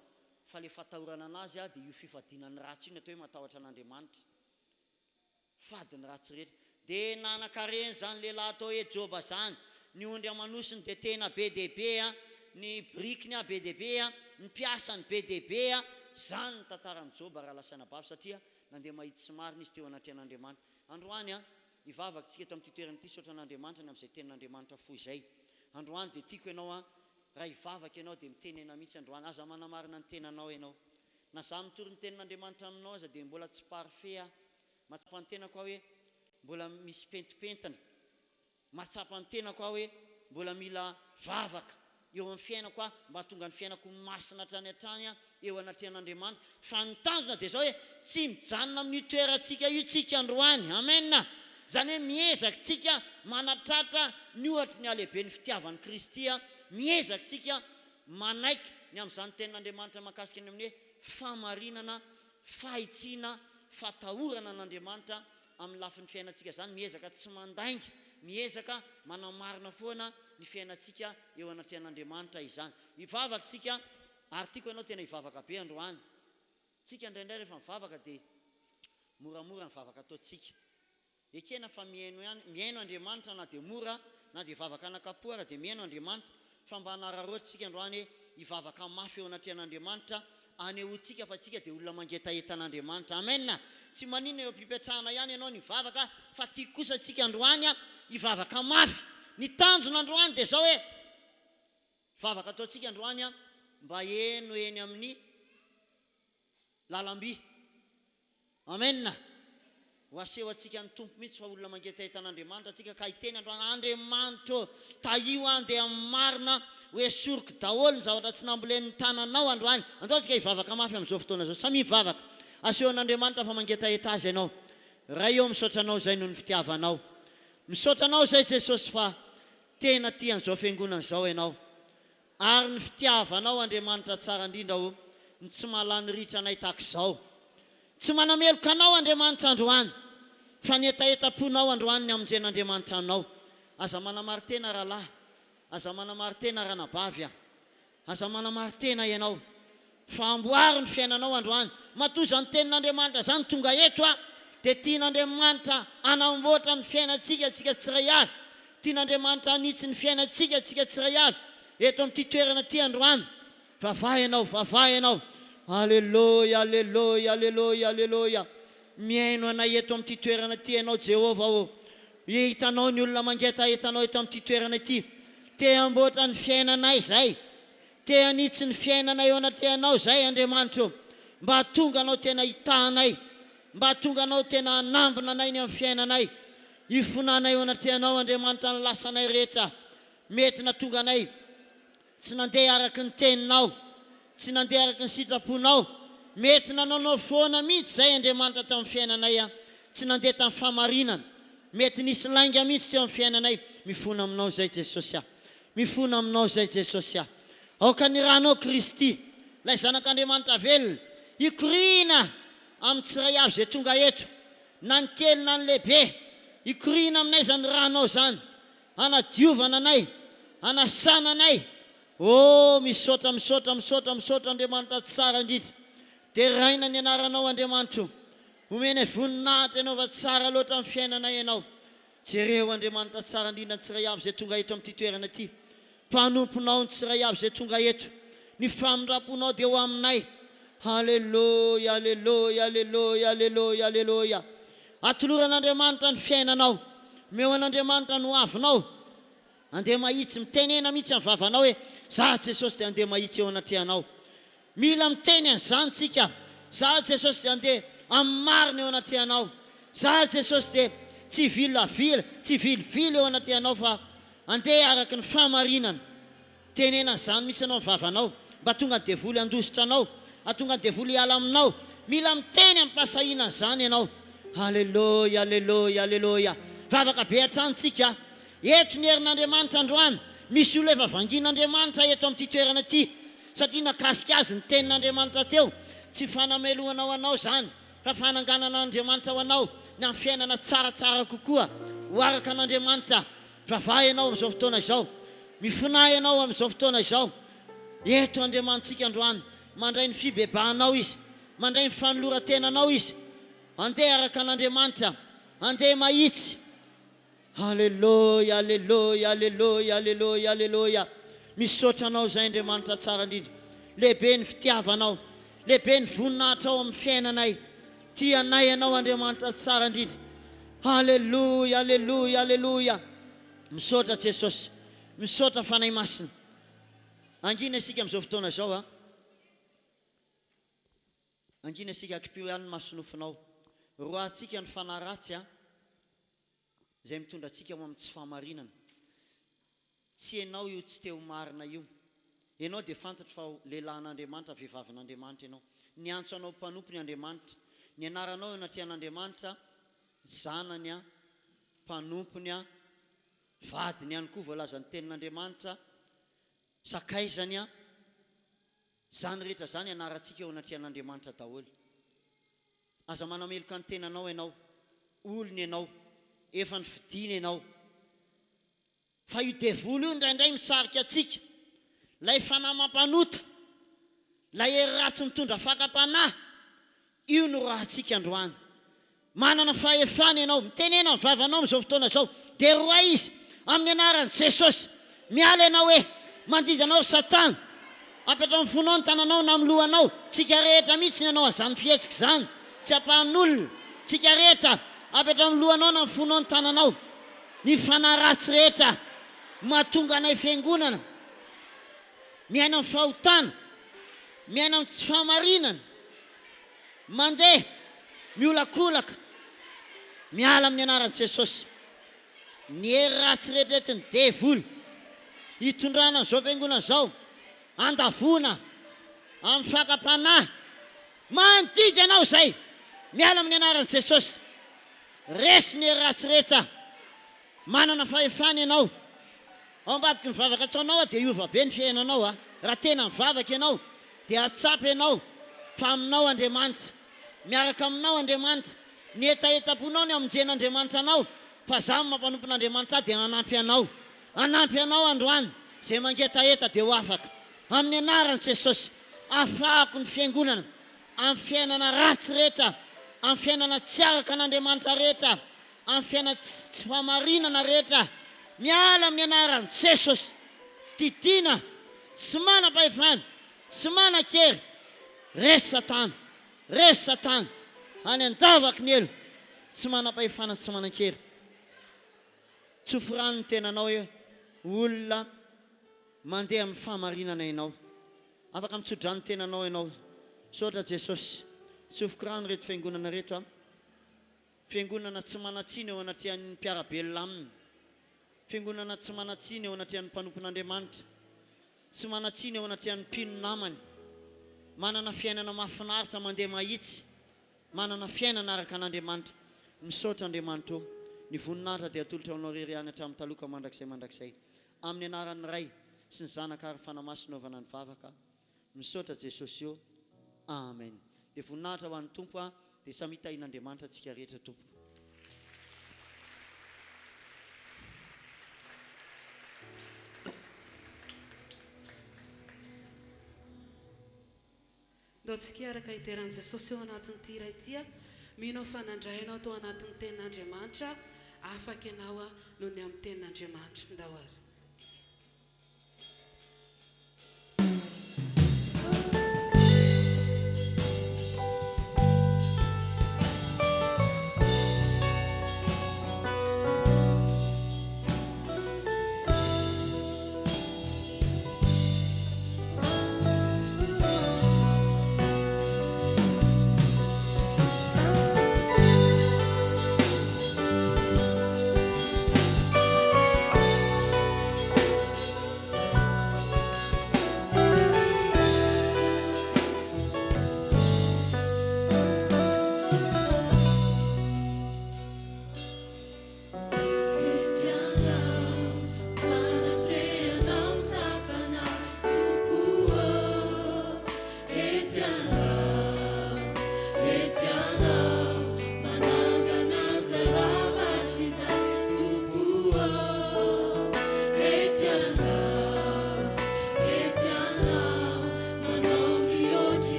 fa ilay fatahorana an'Azy dia io fifadiana ny ratsy io ny atao hoe matahotra an'Andriamanitra. Fady ny ratsy rehetra. Dia nanan-karena izany lehilahy atao hoe Joba izany. Ny ondry aman'osiny dia tena be dia be, ny birikiny be dia be, ny mpiasany be dia be. Izany ny tantaran'i Joba rahalahy sy anabavy satria nandeha mahitsy sy marina izy teo anatrehan'Andriamanitra. Androany an, hivavaka tsika eto amin'ity toerana ity, misaotra an'Andriamanitra ny amin'izay tenin'Andriamanitra fohy izay. Androany dia tiako ianao an, raha hivavaka ianao dia mitenena mihitsy androany, aza manamarina ny tenanao ianao. Na za mitory ny tenin'Andriamanitra aminao aza dia mbola tsy parfait aho. Mahatsapa ny tenako aho hoe mbola misy pentimpentina. Mahatsapa ny tenako aho hoe mbola mila vavaka eo amin'ny fiainako aho mba hahatonga ny fiainako ho masina hatrany hatrany eo anatrehan'Andriamanitra. Fa ny tanjona dia izao hoe tsy mijanona amin'io toerantsika io tsika androany. Amen! Izany hoe miezaka tsika manatratra ny ohatry ny halehiben'ny fitiavan'i Kristy, miezaka tsika manaiky ny amin'izany tenin'Andriamanitra mahakasika ny amin'ny hoe fahamarinana, fahitsiana, fatahorana an'Andriamanitra amin'ny lafiny fiainantsika izany, miezaka tsy mandainga, miezaka manamarina foana ny fiainantsika eo anatrehan'Andriamanitra izany. Hivavaka isika ary tiako ianao tena hivavaka be androany. Tsika indraindray rehefa mivavaka dia moramora ny vavaka ataontsika. Ekena fa mihaino ihany, mihaino Andriamanitra na dia mora, na dia vavaka anakapo ara dia mihaino Andriamanitra, fa mba hanararaotra isika androany hoe hivavaka mafy eo anatrehan'Andriamanitra, anehoantsika fa isika dia olona mangetaheta an'Andriamanitra. Amen! Tsy maninona eo am-pipetrahana ihany ianao ny hivavaka fa tiako kosa isika androany hivavaka mafy. Ny tanjona androany dia izao hoe, vavaka ataontsika androany mba heno eny amin'ny lalamby. Amen! Ho aseho antsika ny Tompo mihitsy fa olona mangetaheta an'Andriamanitra antsika ka hiteny androany, Andriamanitra ô, tahio aho handeha amin'ny marina, ho esoriko daholo ny zavatra tsy nambolen'ny tananao androany. Andao isika hivavaka mafy amin'izao fotoana izao. Samia mivavaka. Aseho an'Andriamanitra fa mangetaheta Azy ianao. Ray ô, misaotra Anao izay noho ny fitiavanao. Misaotra Anao izay Jesosy fa. Tena tia an'izao fiangonana izao Ianao. Ary ny fitiavanao Andriamanitra tsara indrindra o, ny tsy mahalany ritra anay tahaka izao. Tsy manameloka anao Andriamanitra androany, fa ny hetahetam-ponao androany ny hamonjen'Andriamanitra anao. Aza manamari-tena rahalahy, aza manamari-tena ranabavy a. Aza manamari-tena ianao, fa amboaro ny fiainanao androany. Matoa izany tenin'Andriamanitra izany tonga eto a, dia tian'Andriamanitra hanamboatra ny fiainantsika tsika tsiray avy. Tian'Andriamanitra hanitsy ny fiainantsika tsika tsiray avy eto amin'ity toerana ity androany. Vavaha ianao, vavaha ianao. Aleloia, aleloia, aleloia, aleloia. Mihaino anay eto amin'ity toerana ity ianao Jehovah ô. Hitanao ny olona mangetaheta anao eto amin'ity toerana ity. Te hamboatra ny fiainanay izay. Te hanitsy ny fiainanay eo anatrehanao izay, Andriamanitra ô. Mba hahatonga Anao tena hitaha anay. Mba hahatonga Anao tena hanambina anay ny amin'ny fiainanay. Hifonanay eo anatrehanao, Andriamanitra, ny lasanay rehetra. Mety nahatonga anay Tsy nandeha araka ny teninao, tsy nandeha araka ny sitraponao. Mety nanaonao foana mihitsy izay Andriamanitra tamin'ny fiainanay an! Tsy nandeha tamin'ny fahamarinana. Mety nisy lainga mihitsy teo amin'ny fiainanay. Mifona aminao izay Jesosy ah. Mifona aminao izay Jesosy ah. Aoka ny ranao Kristy, ilay Zanak'Andriamanitra velona, hikoriana amin'ny tsiray avy izay tonga eto, na ny kely na ny lehibe. Hikoriana aminay izany ranao izany. Hanadiovana anay, hanasana anay. Oh, misaotra, misaotra, misaotra, misaotra Andriamanitra tsara indrindra. Deraina ny anaranao Andriamanitra o. Omenay voninahitra Ianao fa tsara loatra amin'ny fiainanay Ianao. Jereo Andriamanitra tsara indrindra ny tsiray avy izay tonga eto amin'ity toerana ity. Mpanomponao ny tsiray avy izay tonga eto. Ny famindram-ponao dia ho aminay. Haleloia, aleloia, aleloia, aleloia, aleloia. Atoloran'Andriamanitra ny fiainanao. Omeo an'Andriamanitra ny hoavinao. Andeha mahitsy, mitenena mihitsy amin'ny vavanao hoe, Za Jesosy dia andeha mahitsy eo anatrehanao. Mila miteny an'izany tsika. Za Jesosy dia andeha amin'ny marina eo anatrehanao. Za Jesosy dia tsy hivilavila, tsy hivilivily eo anatrehanao fa andeha araka ny fahamarinana. Tenena an'izany mihitsy ianao ny vavanao, mba tonga ny devoly handositra anao, hahatonga ny devoly hiala aminao. Mila miteny amim-pahasahiana an'izany ianao. Aleloia, aleloia, aleloia. Vavaka be hatrany tsika. Eto ny herin'Andriamanitra androany. Misy olona efa vangian'Andriamanitra eto amin'ity toerana ity, satria nakasika azy ny tenin'Andriamanitra teo. Tsy fanamelohana ho anao izany, fa fananganan'Andriamanitra ho anao ny amin'ny fiainana tsaratsara kokoa, ho araka an'Andriamanitra. Mivavaha ianao amin'izao fotoana izao. Mifonà ianao amin'izao fotoana izao. Eto Andriamanitsika androany. Mandray ny fibebahanao Izy. Mandray ny fanoloran-tenanao Izy. Andeha araka an'Andriamanitra. Andeha mahitsy. Aleloia, aleloia, aleloia, aleloia, aleloia. Misaotra Anao izay Andriamanitra tsara indrindra. Lehibe ny fitiavanao. Lehibe ny voninahitrao amin'ny fiainanay. Tia anay Ianao Andriamanitra tsara indrindra. Aleloia, aleloia, aleloia. Misaotra Jesosy. Misaotra Fanahy Masina. Angina isika amin'izao fotoana izao a. Angina isika, akipio ihany ny masonofinao. Roahantsika ny fanahy ratsy a, izay mitondra antsika ho amin'ny tsy fahamarinana. Tsy ianao io tsy te ho marina io. Ianao dia fantatro fa ho lehilahin'Andriamanitra, vehivavin'Andriamanitra ianao. Niantso anao ho mpanompony Andriamanitra. Ny anaranao eo anatrehan'Andriamanitra, zanany, mpanompony, vadiny ihany koa voalazan'ny tenin'Andriamanitra, sakaizany. Izany rehetra izany anarantsika eo anatrehan'Andriamanitra daholo. Aza manameloka ny tenanao ianao. Olony ianao. Efa nofidiny ianao. Fa io devoly io indraindray misarika antsika, ilay fanahy mampanota, ilay hery ratsy mitondra fakam-panahy, io no rahantsika androany. Manana fahefana ianao, mitenena amin'ny vavanao amin'izao fotoana izao, dia roahy izy amin'ny anaran'i Jesosy. Miala ianao hoe, mandidy anao ry Satana, apetraho amin'ny fonao ny tananao na amin'ny lohanao, tsika rehetra mihitsy ny hanao an'izany fihetsika izany, tsy ampahan'olona, tsika rehetra, apetraho amin'ny lohanao na amin'ny fonao ny tananao. Ny fanahy ratsy rehetra mahatonga anay fiangonana miaina amin'ny fahotana, miaina amin'ny tsy fahamarinana, mandeha miolakolaka, miala amin'ny anaran'i Jesosy. Ny hery ratsy rehetra entin'ny devoly hitondrana an'izao fiangonana izao handavoana amin'ny fakam-panahy mandidy anao izay miala amin'ny anaran'i Jesosy. Resy ny hery ratsy rehetra. Manana fahefana ianao. Ao ambadiky ny vavaka ataonao dia hiova be ny fiainanao a. Raha tena mivavaka ianao dia hahatsapa ianao fa aminao Andriamanitra. Miaraka aminao Andriamanitra. Ny hetahetam-ponao ny hamonjen'Andriamanitra anao fa za no mampanompon'Andriamanitra ahy dia hanampy anao. Hanampy anao androany. Izay mangetaheta dia ho afaka. Amin'ny anaran'i Jesosy, afahako ny fiangonana amin'ny fiainana ratsy rehetra, amin'ny fiainana tsy araka an'Andriamanitra rehetra. Amin'ny fiainana tsy fahamarinana rehetra, miala amin'ny anaran'i Jesosy. Didiana, tsy manam-pahefana, tsy manan-kery, resy Satana, resy Satana, any an-davaky ny helo, tsy manam-pahefana, tsy manan-kery. Tsofy rano ny tenanao hoe olona mandeha amin'ny fahamarinana ianao. Afaka mitso-drano ny tenanao ianao. Misaotra Jesosy. Tsofiko rano ireto fiangonana ireto an. Fiangonana tsy manan-tsiny eo anatrehan'ny mpiara-belona aminy. Fiangonana tsy manan-tsiny eo anatrehan'ny mpanompon'Andriamanitra. Tsy manan-tsiny eo anatrehan'ny mpino namany. Manana fiainana mahafinaritra mandeha mahitsy. Manana fiainana araka an'Andriamanitra. Misaotra Andriamanitra ô. Ny voninahitra dia atolotra ho Anao irery ihany hatramin'ny taloha ka mandrakizay mandrakizay. Amin'ny anaran'ny Ray sy ny Zanaka ary Fanahy Masina anaovana ny vavaka. Misaotra Jesosy o. Amen. Dia voninahitra ho an'ny Tompo a, dia samia tahin'Andriamanitra tsika rehetra tompoko. Ndao tsika hiaraka hidera an'i Jesosy ao anatin'ity hira ity a. Mino aho fa nandray anao tao anatin'ny tenin'Andriamanitra, afaka ianao noho ny amin'ny tenin'Andriamanitra. Ndao ary.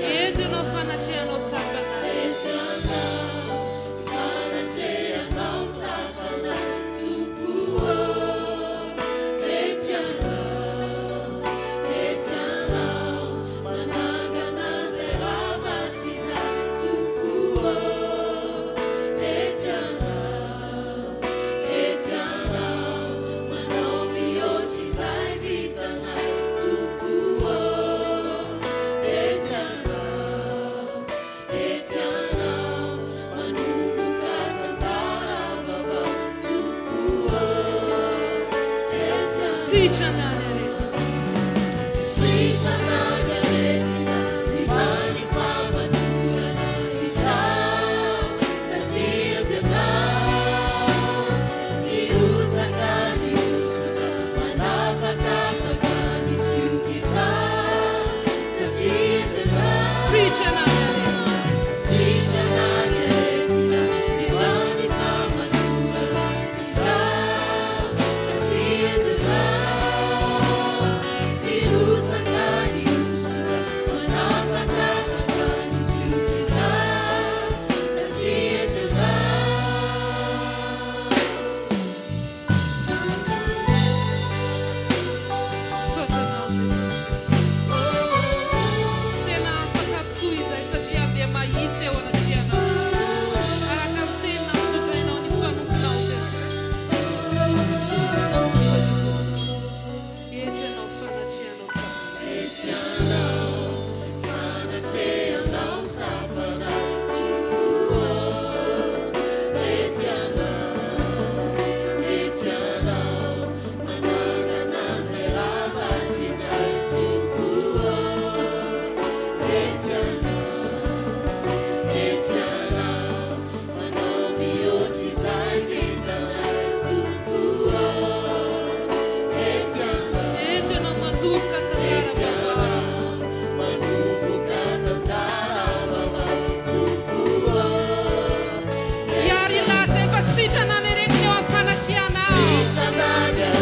Eto ianao fanatrehanao tsapana. Sitrana ny aretina. Sitrana ny aretina, mivaha ny famatorana izaho, satria tsy anao. Mirotsaka ny hosotra, manapatapaka ny tsioka izaho, satria tsy anao. Sitrana ny aretina. Sitrana ny aretina, mivaha ny famatorana izaho, satria tsy anao.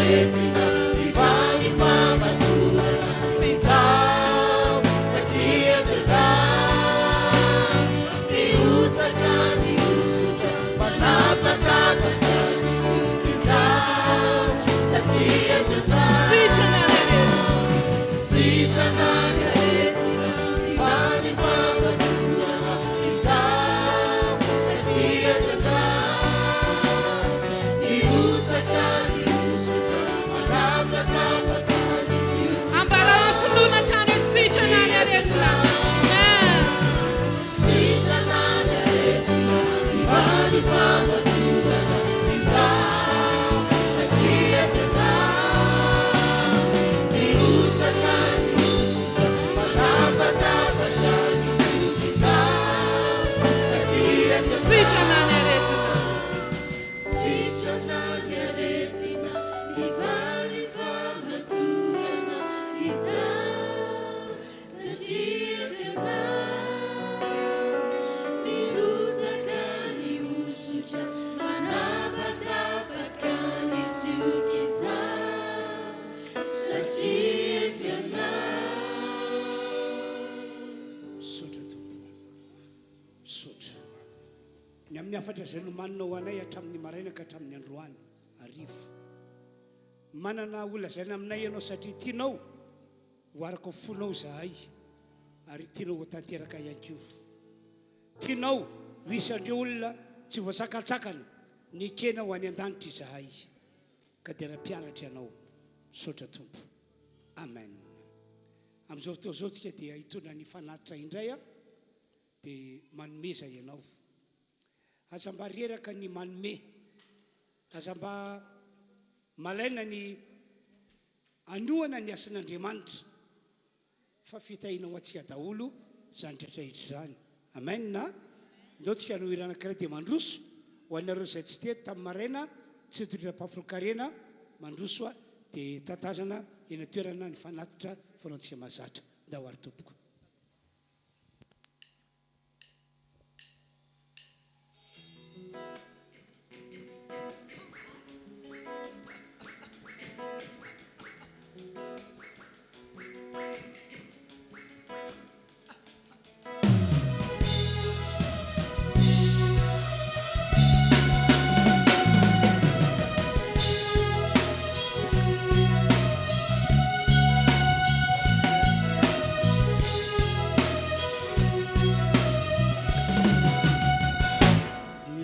aretina, mivaha ny famatorana izaho satria tena mirotsaka ny hosotra manapatapaka ny zoky izaho satria tena Sitrana ny aretina. Sitrana ny aretina, mivaha ny famatorana izaho satria tena mirotsaka ny hosotra manapatapaka ny zoky Ambarao amin'ny finoana hatrany hoe sitrana ny aretina. Amen. Sitrana ny aretina, mivaha ny famatorana izaho satria tena mirotsaka ny hosotra manapatapaka ny zoky izaho satria tena Sitrana ny aretina. Sitrana ny aretina, mivaha ny famatorana izaho satria tena mirotsaka ny hosotra manapatapaka ny zoky izaho satria tena. Misaotra Tompo. Misaotra. Ny amin'ny hafatra izay nomanina ho anay hatramin'ny maraina ka hatramin'ny androany hariva. Manana ho lazaina aminay ianao satria tianao ho araka ny fonao izahay ary tianao ho tanteraka ihany koa. Tianao ho isan'ireo olona tsy voasakantsakana nekena ho any an-danitra izahay. Ka dia nampianatra ianao. Misaotra Tompo. Amen. Amin'izao fotoana izao tsika dia hitondra ny fanatitra indray dia manomeza ianao. Aza mba reraka ny manome. Aza mba malaina ny anohana ny asan'Andriamanitra. Fa fitahiana ho antsika daholo izany rehetra izany. Amen. Ndao tsika hanao hira anankiray dia mandroso. Ho anareo izay tsy teto tamin'ny maraina, tsy nitondra mpahafolon-karena, mandroso dia tatazana eny an-toerana ny fanatitra fanaontsika mahazatra. Ndao ary tompoko.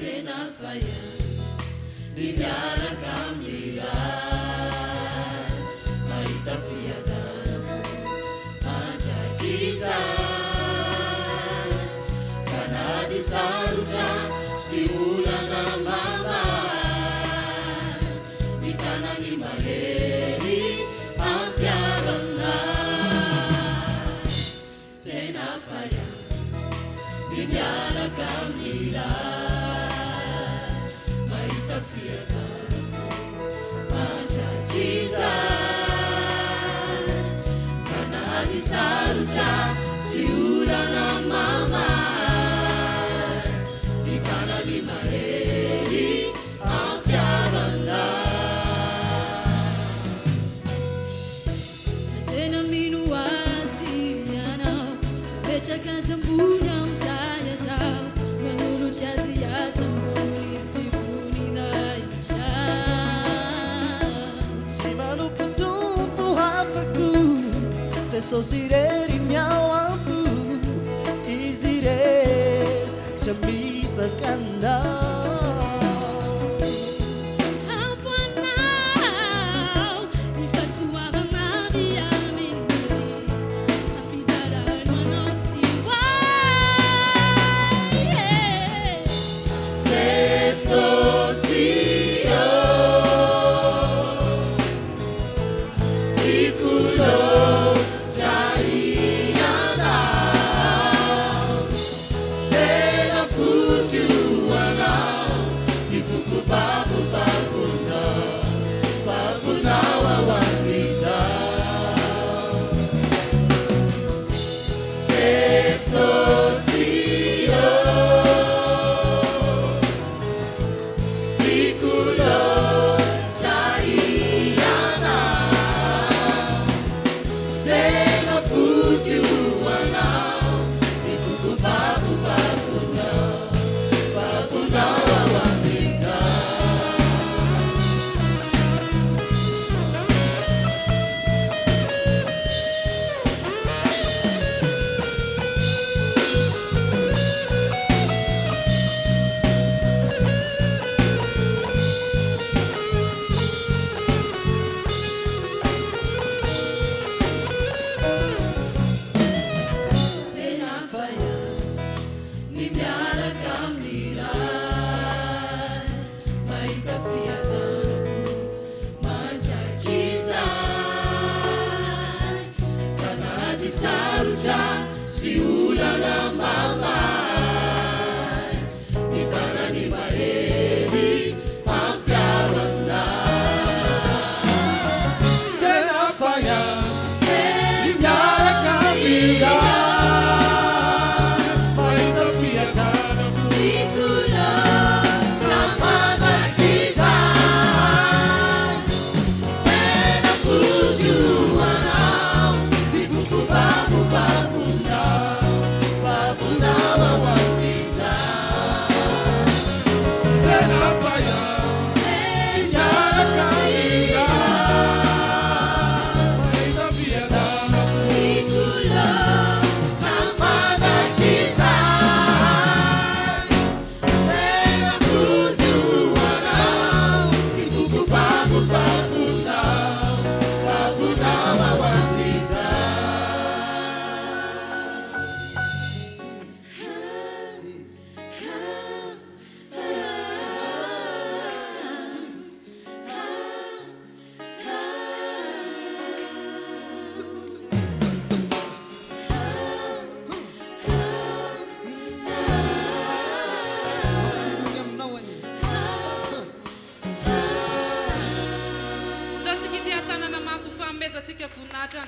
Tena faya ny miaraka amin'ny Ray, mahita fiadanana mandrakizay. Ka na dia sarotra sy olana mamahy, ny tanany mahery ampiarana. Tena faya ny miaraka amin'ny Ray, mahita fiadanana mandrakizay. Ka na dia sarotra sy olana mamahy, ny tanany mahery ampiarana. Tena mino azy ianao, mametraka azy ambony amin'izay atao, manolotra azy atsy ambony sy voninahitra. Tsy manompo tompo hafa koa, Jesosy irery ny ao am-po, Izy irery tsy hamitaka anao. Ampo anao ny fahasoavana avy aminy, ampizarano anao sy ho ahy. Jesosy ô, tiako loatra ianao, tena foiko ho anao.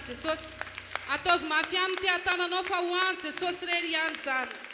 anaran'i Jesosy. Ataovy mafy ihany ny tehatananao fa ho an'i Jesosy irery ihany izany.